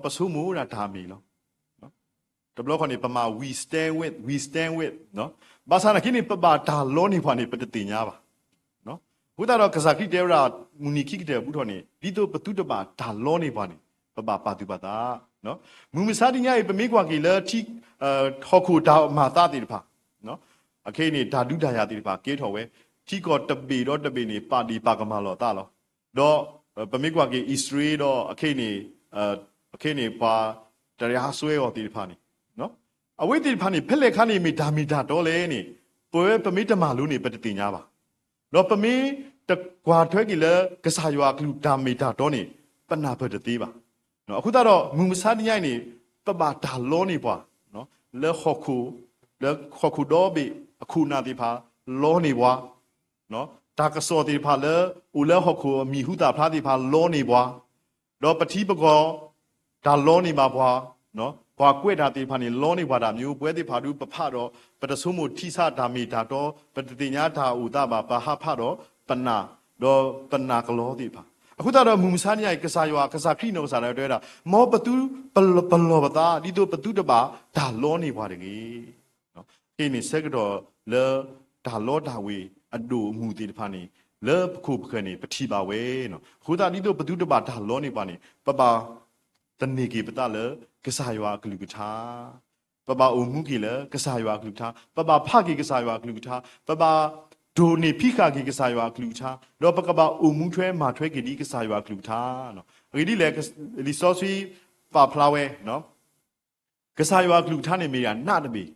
ပဆိကမိၣ်ဒၣ်တၢ်အမ့ၢ်လီၤ. တဘျီဃီန့ၣ် ပမၤ we stand with, we stand with, ဘၣ်ဆၣ်သနာ်က့န့ၣ် ပဘၣ်တၢ်လီန့ၢ်ပှၤန့ၣ် ပတသ့ၣ်ညါဘၣ်. အဃိသတးဒီး ကစၢ်ခရံာ်တဲဝဲဒၣ် မုၢ်နံၤခံကတၢၢ်အပူၤထီၣ်န့ၣ် ဒ်သိးပသုတဘၣ်တၢ်လီန့ၢ်ပှၤန့ၣ် ပဘၣ်ပာ်သူၣ်ပာ်သး. မုၢ်မဆါတနံၤအံၤ ပမ့ၢ်ကွၢ်က့ၤလၢ ဟီၣ်ခိၣ်တၢ်မၤအသးသ့ၣ်တဖၣ် အခဲအံၤန့ၣ် တၢ်ဒုးတၢ်ယၤသ့ၣ်တဖၣ်ကဲထီၣ်ဝဲ, ထံကီၢ်တဘ့ၣ်ဒီးတဘ့ၣ်န့ၣ် ပာ်ဒ့ၣ်ပာ်ကမၣ်လိာ်အသးလီၤ. ဒီးပမ့ၢ်ကွၢ်က့ၤအံၣ်စရ့လးဒီး အခဲအံၤန့ၣ် အခဲအံၤန့ၣ် ပှၤတရၣ်ဟးစွဲအီၤသ့ၣ်တဖၣ်န့ၣ် အဝဲသ့ၣ်တဖၣ်န့ၣ် ဖဲလဲၣ်ခါန့ၣ် မ့ၢ်တၢ်မ့ၢ်တၢ်တီလဲၣ်န့ၣ် ပဝဲပမ့ၢ်တမၤလိန့ၣ် ပတသ့ၣ်ညါဘၣ်. ဒီးပမ့ၢ်တကွၢ်ထွဲက့ၤလၢ ကစၢ်ယွၤအကလုၢ်တၢ်မ့ၢ်တၢ်တီန့ၣ် ပနၢ်ပၢၢ်တသ့ဘၣ်. အဃိသတးဒီး မုၢ်မဆါတနံၤအံၤန့ၣ် ပဘၣ်တၢ်လီန့ၢ်ပှၤ လၢဟီၣ်ခိၣ်, လၢဟီၣ်ခိၣ်ဒီဘ့ၣ်အခိၣ်အနၢ်သ့ၣ်တဖၣ် လီန့ၢ်ပှၤ တၢ်ကစီၣ်သ့ၣ်တဖၣ်လၢ အိၣ်လၢဟီၣ်ခိၣ်အမံၤဟူသၣ်ဖျါသ့ၣ်တဖၣ်လီန့ၢ်ပှၤ, ဒီးပထံပကီၢ် တၢ်လီန့ၢ်ဘၣ်ပှၤ, ပှၤကွဲးတၢ်သ့ၣ်တဖၣ်န့ၣ် လီန့ၢ်ပှၤတၢ်မံၤ, ပဝဲသ့ၣ်တဖၣ်ဒုးပဖးဒီး ပတဆိကမိၣ်ထံဆးတၢ်မ့ၢ်တၢ်တီ, ပတသ့ၣ်ညါတၢ်အိၣ်သးဘၣ်, ပဟးဖးဒီးပနာ်, ဒီးပနာ်ကလီသ့ၣ်တဖၣ်. အဃိသတးဒီးမုၢ်မဆါတနံၤအံၤ ကစၢ်ယွၤ ကစၢ်ခရံာ်နီၢ်ကစၢ်ဒၣ်ဝဲတဲဝဲဒၣ်, မ်ပသုပလီၢ်ပသး ဒ်သိးပသုတဘၣ်တၢ်လီန့ၢ်ပှၤတဂ့ၤ. ခဲအံၤန့ၣ် ဆၢကတီၢ်လၢတၢ်လီတၢ်ဝ့ၤအဒိၣ်အမုၢ်သ့ၣ်တဖၣ်န့ၣ် လၢပခိၣ်ပဃၢၤန့ၣ် ပထံၣ်ဘၣ်ဝဲ. အဃိသတးဒ်သိးပသုတဘၣ်တၢ်လီန့ၢ်ပှၤန့ၣ် ပဘၣ်သန့ၤက့ၤပသးလၢကစၢ်ယွၤအကလုၢ်ကထါ, ပဘၣ်အိၣ်မူက့ၤလၢကစၢ်ယွၤအကလုၢ်ကထါ, ပဘၣ်ဖးက့ၤကစၢ်ယွၤအကလုၢ်ကထါ, ပဘၣ်တိၢ်န့ၢ်ဖံးဃာ်က့ၤကစၢ်ယွၤအကလုၢ်ကထါ, ဒီးပကဘၣ်အိၣ်မူထွဲမၤထွဲက့ၤဒ်ကစၢ်ယွၤအကလုၢ်ကထါ. အဂ့ၢ်ဒ်လဲၣ်, လံာ်စီဆှံပာ်ဖျါဝဲ ကစၢ်ယွၤအကလုၢ်ကထါန့ၣ်မ့ၢ်ဒၣ်နးတဘ့ၣ်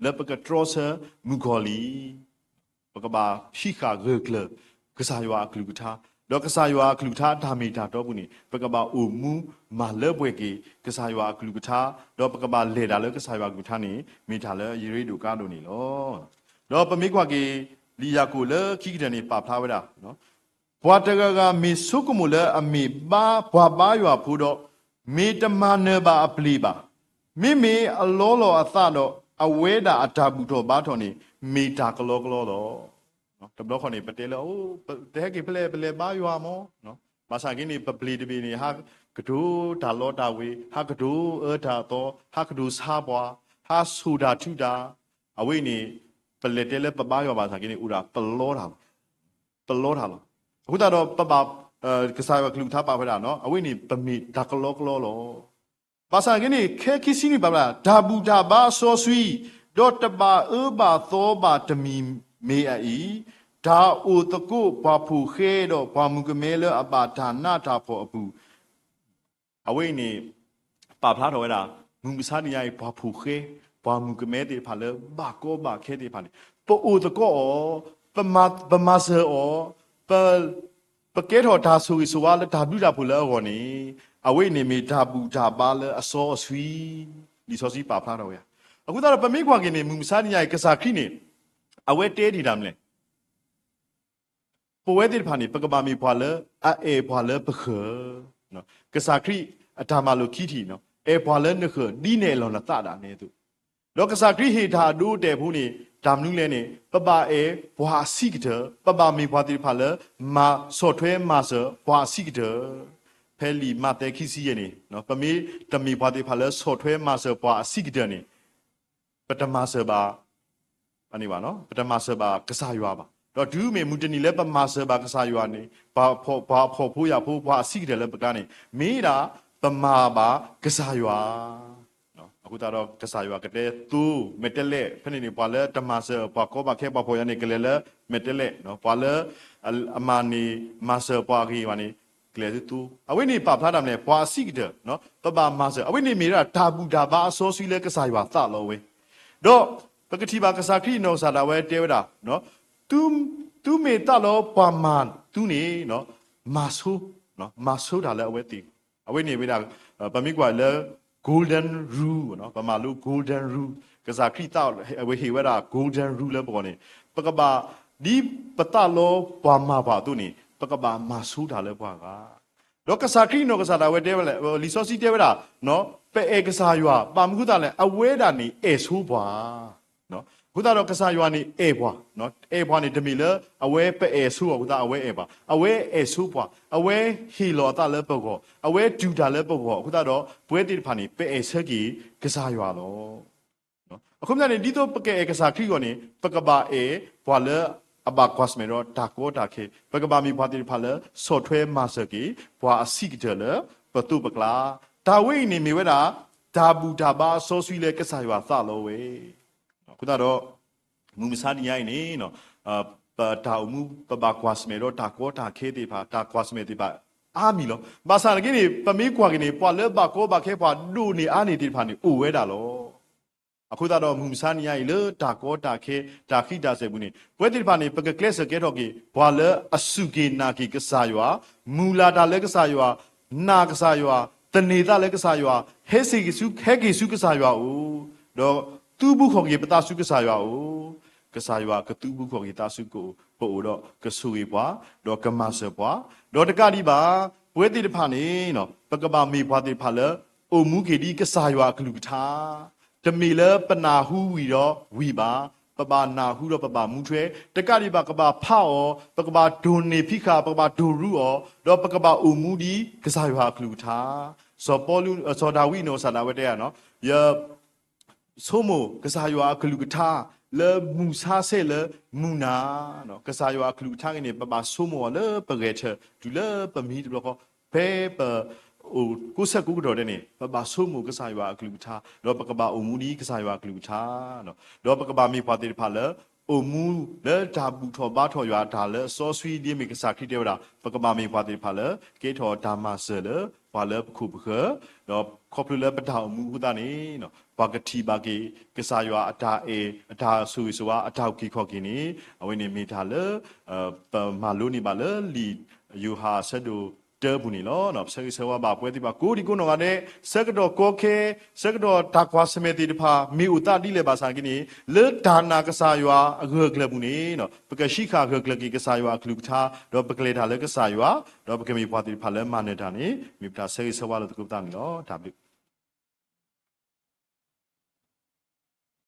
လၢပကတြီဆၢမုၣ်ကီၤလံၢ်, ပကဘၣ်ဖံးဃာ်ဂၢၢ်ကျၢၤကစၢ်ယွၤအကလုၢ်ကထါ, ဒီးကစၢ်ယွၤအကလုၢ်ကထါအတၢ်မ့ၢ်တၢ်တီပူၤန့ၣ် ပကဘၣ်အိၣ်မူမၤလၢပှဲၤက့ၤကစၢ်ယွၤအကလုၢ်ကထါ, ဒီးပကဘၣ်လဲၤတၢ်လၢကစၢ်ယွၤအကလုၢ်ကထါန့ၣ် မ့ၢ်တၢ်လၢအရ့ဒိၣ်ကါဒိၣ်န့ၣ်လီၤ. ဒီးပမ့ၢ်ကွၢ်က့ၤ လံာ်ယၤကိာ်လၢခံကတၢၢ်န့ၣ် ပာ်ဖျါဝဲဒၣ် ပှၤတဂၤဂၤမ့ၢ်ဆိကမိၣ်လၢအမ့ၢ်ဘါပှၤဘါယွၤဖိဒီး, မ့ၢ်တမၤနၢၤဘၣ်အပျ့ၤဘၣ်. မ့မ့ၢ်အလီလီၤအသးဒီး အဝဲဒၣ်အတၢ်ဘူၣ်ထီၣ်ဘါထီၣ်န့ၣ် မ့ၢ်တၢ်ကလီကလီလီၤ. တဘျီဃီန့ၣ် ပတဲလၢ အိ ပတဟဲက့ၤဖဲလဲၣ် ပလဲၤဘါယွၤမး, ဘၣ်ဆၣ်က့န့ၣ် ပပျ့ၤတဘ့ၣ်န့ၣ် ဟးကတိၤတၢ်လီတၢ်ဝ့ၤ, ဟးကတိၤအၢတၢ်အသီ, ဟးကတိၤဆါပှၤ, ဟးဆိၣ်တၢ်ထုတၢ်, အဝဲအံၤန့ၣ် ပလဲၤတဲလၢပဘါယွၤဘၣ်ဆၣ်က့န့ၣ် အိၣ်ဒၣ်ပလီတၢ်လီၤ. ပလီတၢ်လီၤ. အဃိသတးဒီးပဘၣ်, ကစၢ်ယွၤကလုၢ်ကထါပာ်ဖျါဝဲဒၣ်, အဝဲန့ၣ်ပမ့ၢ်တၢ်ကလီကလီလီၤ. ဘၣ်ဆၣ်က့န့ၣ် ခဲခံဆံနံၣ်ပာ်ဖျါ တၢ်ဘူၣ်တၢ်ဘါအစီဆှံ, ဒီးတဘၣ်အၢဘၣ်သီဘၣ်တမံၤမ့ၢ်အအံၤ, တၢ်အိၣ်သကိးပှၤဖိဃဲဒီးပှၤမုၣ်ကမဲလၢအဘၣ်တၢ်နးတၢ်ဖှီၣ်အပူၤ, အဝဲအံၤန့ၣ် ပာ်ဖျါထီၣ်ဝဲဒၣ် မုၢ်မဆါတနံၤအံၤ ပှၤဖိဃဲ, ပှၤမုၣ်ကမဲသ့ၣ်တဖၣ်လၢဘၣ်ကီဘၣ်ခဲသ့ၣ်တဖၣ်န့ၣ် ပအိၣ်သကိးအီၤ, ပမၤစၢၤအီၤ, ပကဲထီၣ်တၢ်ဆိၣ်ဂ့ၤဆိၣ်ဝါလၢတၢ်ဘျုးတၢ်ဖှိၣ်လၢအဂီၢ်န့ၣ်, အဝဲအံၤန့ၣ်မ့ၢ်တၢ်ဘူၣ်တၢ်ဘါလၢအစီအဆှံ, လံာ်စီဆှံပာ်ဖျါထီၣ်ဝဲ. အဃိသတးဒီးပမ့ၢ်ကွၢ်က့ၤန့ၣ် မုၢ်မဆါတနံၤအံၤ ကစၢ်ခရံာ်န့ၣ် အဝဲတဲဒံးတၢ်မနုၤလဲၣ်. ပဝဲသ့ၣ်တဖၣ်န့ၣ် ပကဘၣ်မ့ၢ်ပှၤလၢအအဲၣ်ပှၤလၢပဃၢၤ, ကစၢ်ခရံာ်အတၢ်မၤလိာ်ခံထံၣ်, အဲၣ်ပှၤလၢနဃၢၤ ဒ်နအဲၣ်လီၤနသးဒၣ်နဲအသိး, ဒီးကစၢ်ခရံာ်ဟ့ၣ်တၢ်အဒိအတဲာ်ဖိန့ၣ် တၢ်မနုၤလဲၣ်န့ၣ် ပဘၣ်အဲၣ်ပှၤအဆံးကတၢၢ်, ပဘၣ်မ့ၢ်ပှၤသ့ၣ်တဖၣ်လၢ ဆီၣ်ထွဲမၤစၢၤပှၤအဆံးကတၢၢ်, ဖဲလံာ်မးသဲခံဆံယဲၢ်န့ၣ် ပမ့ၢ်တမ့ၢ်ပှၤသ့ၣ်တဖၣ်လၢဆီၣ်ထွဲမၤစၢၤပှၤအဆံးကတၢၢ်န့ၣ် ပတမၤစၢၤဘၣ်, ပတမၤစၢၤဘၣ်ကစၢ်ယွၤဘၣ်. ဒီးတုၤမ့ၢ်မုၢ်တနံၤလၢပမၤစၢၤဘၣ်ကစၢ်ယွၤန့ၣ် ပှၤဖှီၣ်ဖိယာ်ဖိ ပှၤအဆံးကတၢၢ်လၢပကျါန့ၣ် မ့ၢ်ဒၣ်ပမၤဘၣ်ကစၢ်ယွၤ. အဃိသတးဒီးကစၢ်ယွၤကတဲသိ မဲာ်တဲးလဲး, ဖဲန့ၣ်န့ၣ် ပှၤလၢတမၤစၢၤပှၤကီဘၣ်ခဲ ပှၤဖှီၣ်ယာ်န့ၣ် ကလဲၤလၢမဲာ်တဲးလဲး, ပှၤလၢအမၤန့ၢ်မၤစၢၤပှၤအဂ့ၤဘၣ်န့ၣ် ကလဲၤလၢသိ. အဝဲန့ၣ်ပာ်ဖျါတၢ်မနုၤလဲၣ်, ပှၤအဆံးကတၢၢ် ပဘၣ်မၤစၢၤ, အဝဲန့ၣ်မ့ၢ်ဝဲဒၣ်တၢ်ဘူၣ်တၢ်ဘါအစီဆှံလၢကစၢ်ယွၤသးလီဝဲ. ဒီးပကထံၣ်ဘၣ်ကစၢ်ခရံာ်အနီၢ်ကစၢ်ဒၣ်ဝဲတဲဝဲဒၣ်, သုမ့ၢ်သးလီပှၤမၤသုန့ၣ် မၤဆိ, မၤဆိတၢ်လၢအဝဲသ့ၣ်, အဝဲန့ၣ်ဝဲဒၣ် ပမ့ၢ်ကွၢ်လၢ golden rule, ပမၤလိ golden rule, ကစၢ်ခရံာ်သးအဝဲဟ့ၣ်ဝဲဒၣ် golden rule လၢပဂီၢ်န့ၣ် ပကဘၣ် ဒ်ပသးလီပှၤမၤပှၤအသိးန့ၣ် ပကဘၣ်မၤဆိတၢ်လၢပှၤဂၤ ဒီးကစၢ်ခရံာ်အနီၢ်ကစၢ်ဒၣ်ဝဲတဲဝဲလဲၣ်, လံာ်စီဆှံတဲဝဲဒၣ်, ပအဲၣ်ကစၢ်ယွၤ ဘၣ်မနုၤအဃိသတးလဲၣ်, အဝဲဒၣ်န့ၣ်အဲၣ်ဆိပှၤ. အဃိသတးဒီးကစၢ်ယွၤန့ၣ်အဲၣ်ပှၤ, အဲၣ်ပှၤန့ၣ်တမ့ၢ်လၢအဝဲပအဲၣ်ဆိအီၤအဃိသတးအဝဲအဲၣ်ပှၤ, အဝဲအဲၣ်ဆိပှၤ, အဝဲဟ့ၣ်လီၤအသးလၢပဂီၢ်, အဝဲတူၢ်တၢ်လၢပဂီၢ်အဃိသတးဒီး ပဝဲသ့ၣ်တဖၣ်န့ၣ် ပအဲၣ်ဆၢက့ၤကစၢ်ယွၤလီၤ. အဃိသတးန့ၣ် ဒ်သိးပကအဲၣ်ကစၢ်ခရံာ်အဂီၢ်န့ၣ် ပကဘၣ်အဲၣ်ပှၤလၢအဘၣ်ကွၢ်ဆၢၣ်မဲာ်ဒီးတၢ်ကီတၢ်ခဲ, ပကဘၣ်မ့ၢ်ပှၤသ့ၣ်တဖၣ်လၢဆီၣ်ထွဲမၤစၢၤက့ၤ ပှၤအဆံးကတၢၢ်လၢပသိးပကျါ, တၢ်ဝဲအံၤန့ၣ်မ့ၢ်ဝဲဒၣ် တၢ်ဘူၣ်တၢ်ဘါအစီဆှံလၢကစၢ်ယွၤသးလီဝဲ. အဃိသတးဒီး မုၢ်မဆါတနံၤအံၤန့ၣ် ပတၢ်အိၣ်မူ ပဘၣ်ကွၢ်ဆၢၣ်မဲာ်ဒီးတၢ်ကီတၢ်ခဲသ့ၣ်တဖၣ် တၢ်ကွၢ်ဆၢၣ်မဲာ်သ့ၣ်တဖၣ် အါမံၤလီၤ. ဘၣ်ဆၣ်နာ်က့န့ၣ် ပမ့ၢ်ကွၢ်က့ၤန့ၣ် ပှၤလၢဘၣ်ကီဘၣ်ခဲ ပှၤဒိၣ်န့ၢ်အါန့ၢ်သ့ၣ်တဖၣ်န့ၣ် အိၣ်ဝဲဒၣ်လီၤ. အဃိသတးဒီး မုၢ်မဆါတနံၤအံၤ လၢတၢ်ကီတၢ်ခဲ တၢ်ဃံးတၢ်စဲၤပူၤန့ၣ် ပဝဲသ့ၣ်တဖၣ်န့ၣ် ပကကျဲးစၢးကဲထီၣ်က့ၤ ပှၤလၢအစူၢ်က့ၤနာ်က့ၤကစၢ်ယွၤ, မုၢ်လၢ်တၢ်လၢကစၢ်ယွၤ, နာ်ကစၢ်ယွၤ, သန့ၤသးလၢကစၢ်ယွၤ, ဟဲက့ၤဆူ, ဟဲက့ၤဆူကစၢ်ယွၤအအိၣ်, ဒီးသူဘူးဃီၣ်က့ၤပသးဆူကစၢ်ယွၤအအိၣ်, ကစၢ်ယွၤကသူဘူးဃီၣ်က့ၤသးဆူပအိၣ်ဒီး ကဆိၣ်ဂ့ၤပှၤ, ဒီးကမၤစၢၤပှၤ, ဒီးတကးဒံးဘၣ် ပဝဲသ့ၣ်တဖၣ်န့ၣ် ပကဘၣ်မ့ၢ်ပှၤသ့ၣ်တဖၣ်လၢ အိၣ်မူက့ၤဒ်ကစၢ်ယွၤအကလုၢ်ကထါ, တမ့ၢ်လၢပနၢ်ဟူဝံၤဒီးဝံၤဘၣ်, ပဘၣ်နၢ်ဟူဒီးပဘၣ်မူထွဲ, တကးဒံးဘၣ် ကဘၣ်ဖးအီၤ, ပကဘၣ်တိၢ်န့ၢ်ဖံးဃာ်, ပကဘၣ်တိၢ်ရူအီၤ, ဒီးပကဘၣ်အိၣ်မူဒ်ကစၢ်ယွၤအကလုၢ်ကထါ, စီၤပီလူး, စီၤဒၤဝံးနီၢ်ကစၢ်ဒၣ်ဝဲတဲဧါ, ယ ဆိကမိၣ်ကစၢ်ယွၤအကလုၢ်ကထါ လၢမုၢ်ဆါဆဲးလၢမုၢ်နၤ, ကစၢ်ယွၤအကလုၢ်ကထါအံၤန့ၣ် ပဘၣ်ဆိကမိၣ်အီၤလၢပဂဲၤဆၢထၢၣ် တုၤလၢပမံတဘျီဃီ, ဖဲပအိၣ်ကိးဆၢကိးကတီၢ်ဒဲးန့ၣ် ပဘၣ်ဆိကမိၣ်ကစၢ်ယွၤအကလုၢ်ကထါ, ဒီးပကဘၣ်အိၣ်မူဒ်ကစၢ်ယွၤအကလုၢ်ကထါ, ဒီးပကဘၣ်မ့ၢ်ပှၤသ့ၣ်တဖၣ်လၢ အိၣ်မူလၢတၢ်ဘူၣ်ထီၣ်ဘါထီၣ်ယွၤတၢ်လၢအစီဆှံ ဒ်အမ့ၢ်ကစၢ်ခရံာ်တဲဝဲဒၣ်, ပကဘၣ်မ့ၢ်ပှၤသ့ၣ်တဖၣ်လၢ ကဲထီၣ်တၢ်မၤစၢၤလၢပှၤလၢပခိၣ်ပဃၢၤ, ဒီးခီဖျိလၢပတၢ်အိၣ်မူအဃိသတးန့ၣ် ပှၤကထံၣ်ဘၣ်က့ၤ ကစၢ်ယွၤအတၢ်အဲၣ် အတၢ်ဆိၣ်ဂ့ၤဆိၣ်ဝါ အတၢ်အုၣ်က့ၤခီၣ်က့ၤန့ၣ် အဝဲန့ၣ်မ့ၢ်တၢ်လၢ ပမၤလိန့ၢ်ဘၣ်လၢလံာ်ယိၤဟၣ်အဆၢဒိၣ်တၢအပူၤန့ၣ်လီၤ. ပဆၢဂ့ၤဆၢဝါဘၣ်ပဝဲသ့ၣ်တဖၣ်ကိးဒံကိးနီၢ်ဂၤဒဲး ဆၢကတီၢ်ကီခဲ ဆၢကတီၢ်တၢ်ကွၢ်ဆၢၣ်မဲာ်သ့ၣ်တဖၣ် မ့ၢ်အိၣ်သးဒ်လဲၣ်ဘၣ်ဆၣ်က့န့ၣ် လၢတၢ်နာ်ကစၢ်ယွၤအဂၢၢ်အကျၢၤပူၤန့ၣ် ပကဟံးဃာ်ဂၢၢ်ကျၢၤက့ၤကစၢ်ယွၤအကလုၢ်ကထါ ဒီးပကလဲၤတၢ်လၢကစၢ်ယွၤ ဒီးပကမ့ၢ်ပှၤသ့ၣ်တဖၣ်လၢမၤနၢၤတၢ်န့ၣ် မ့ၢ်ပတၢ်ဆၢဂ့ၤဆၢဝါလၢသကိးပသးန့ၣ်လီၤ. တၢ်ဘျုး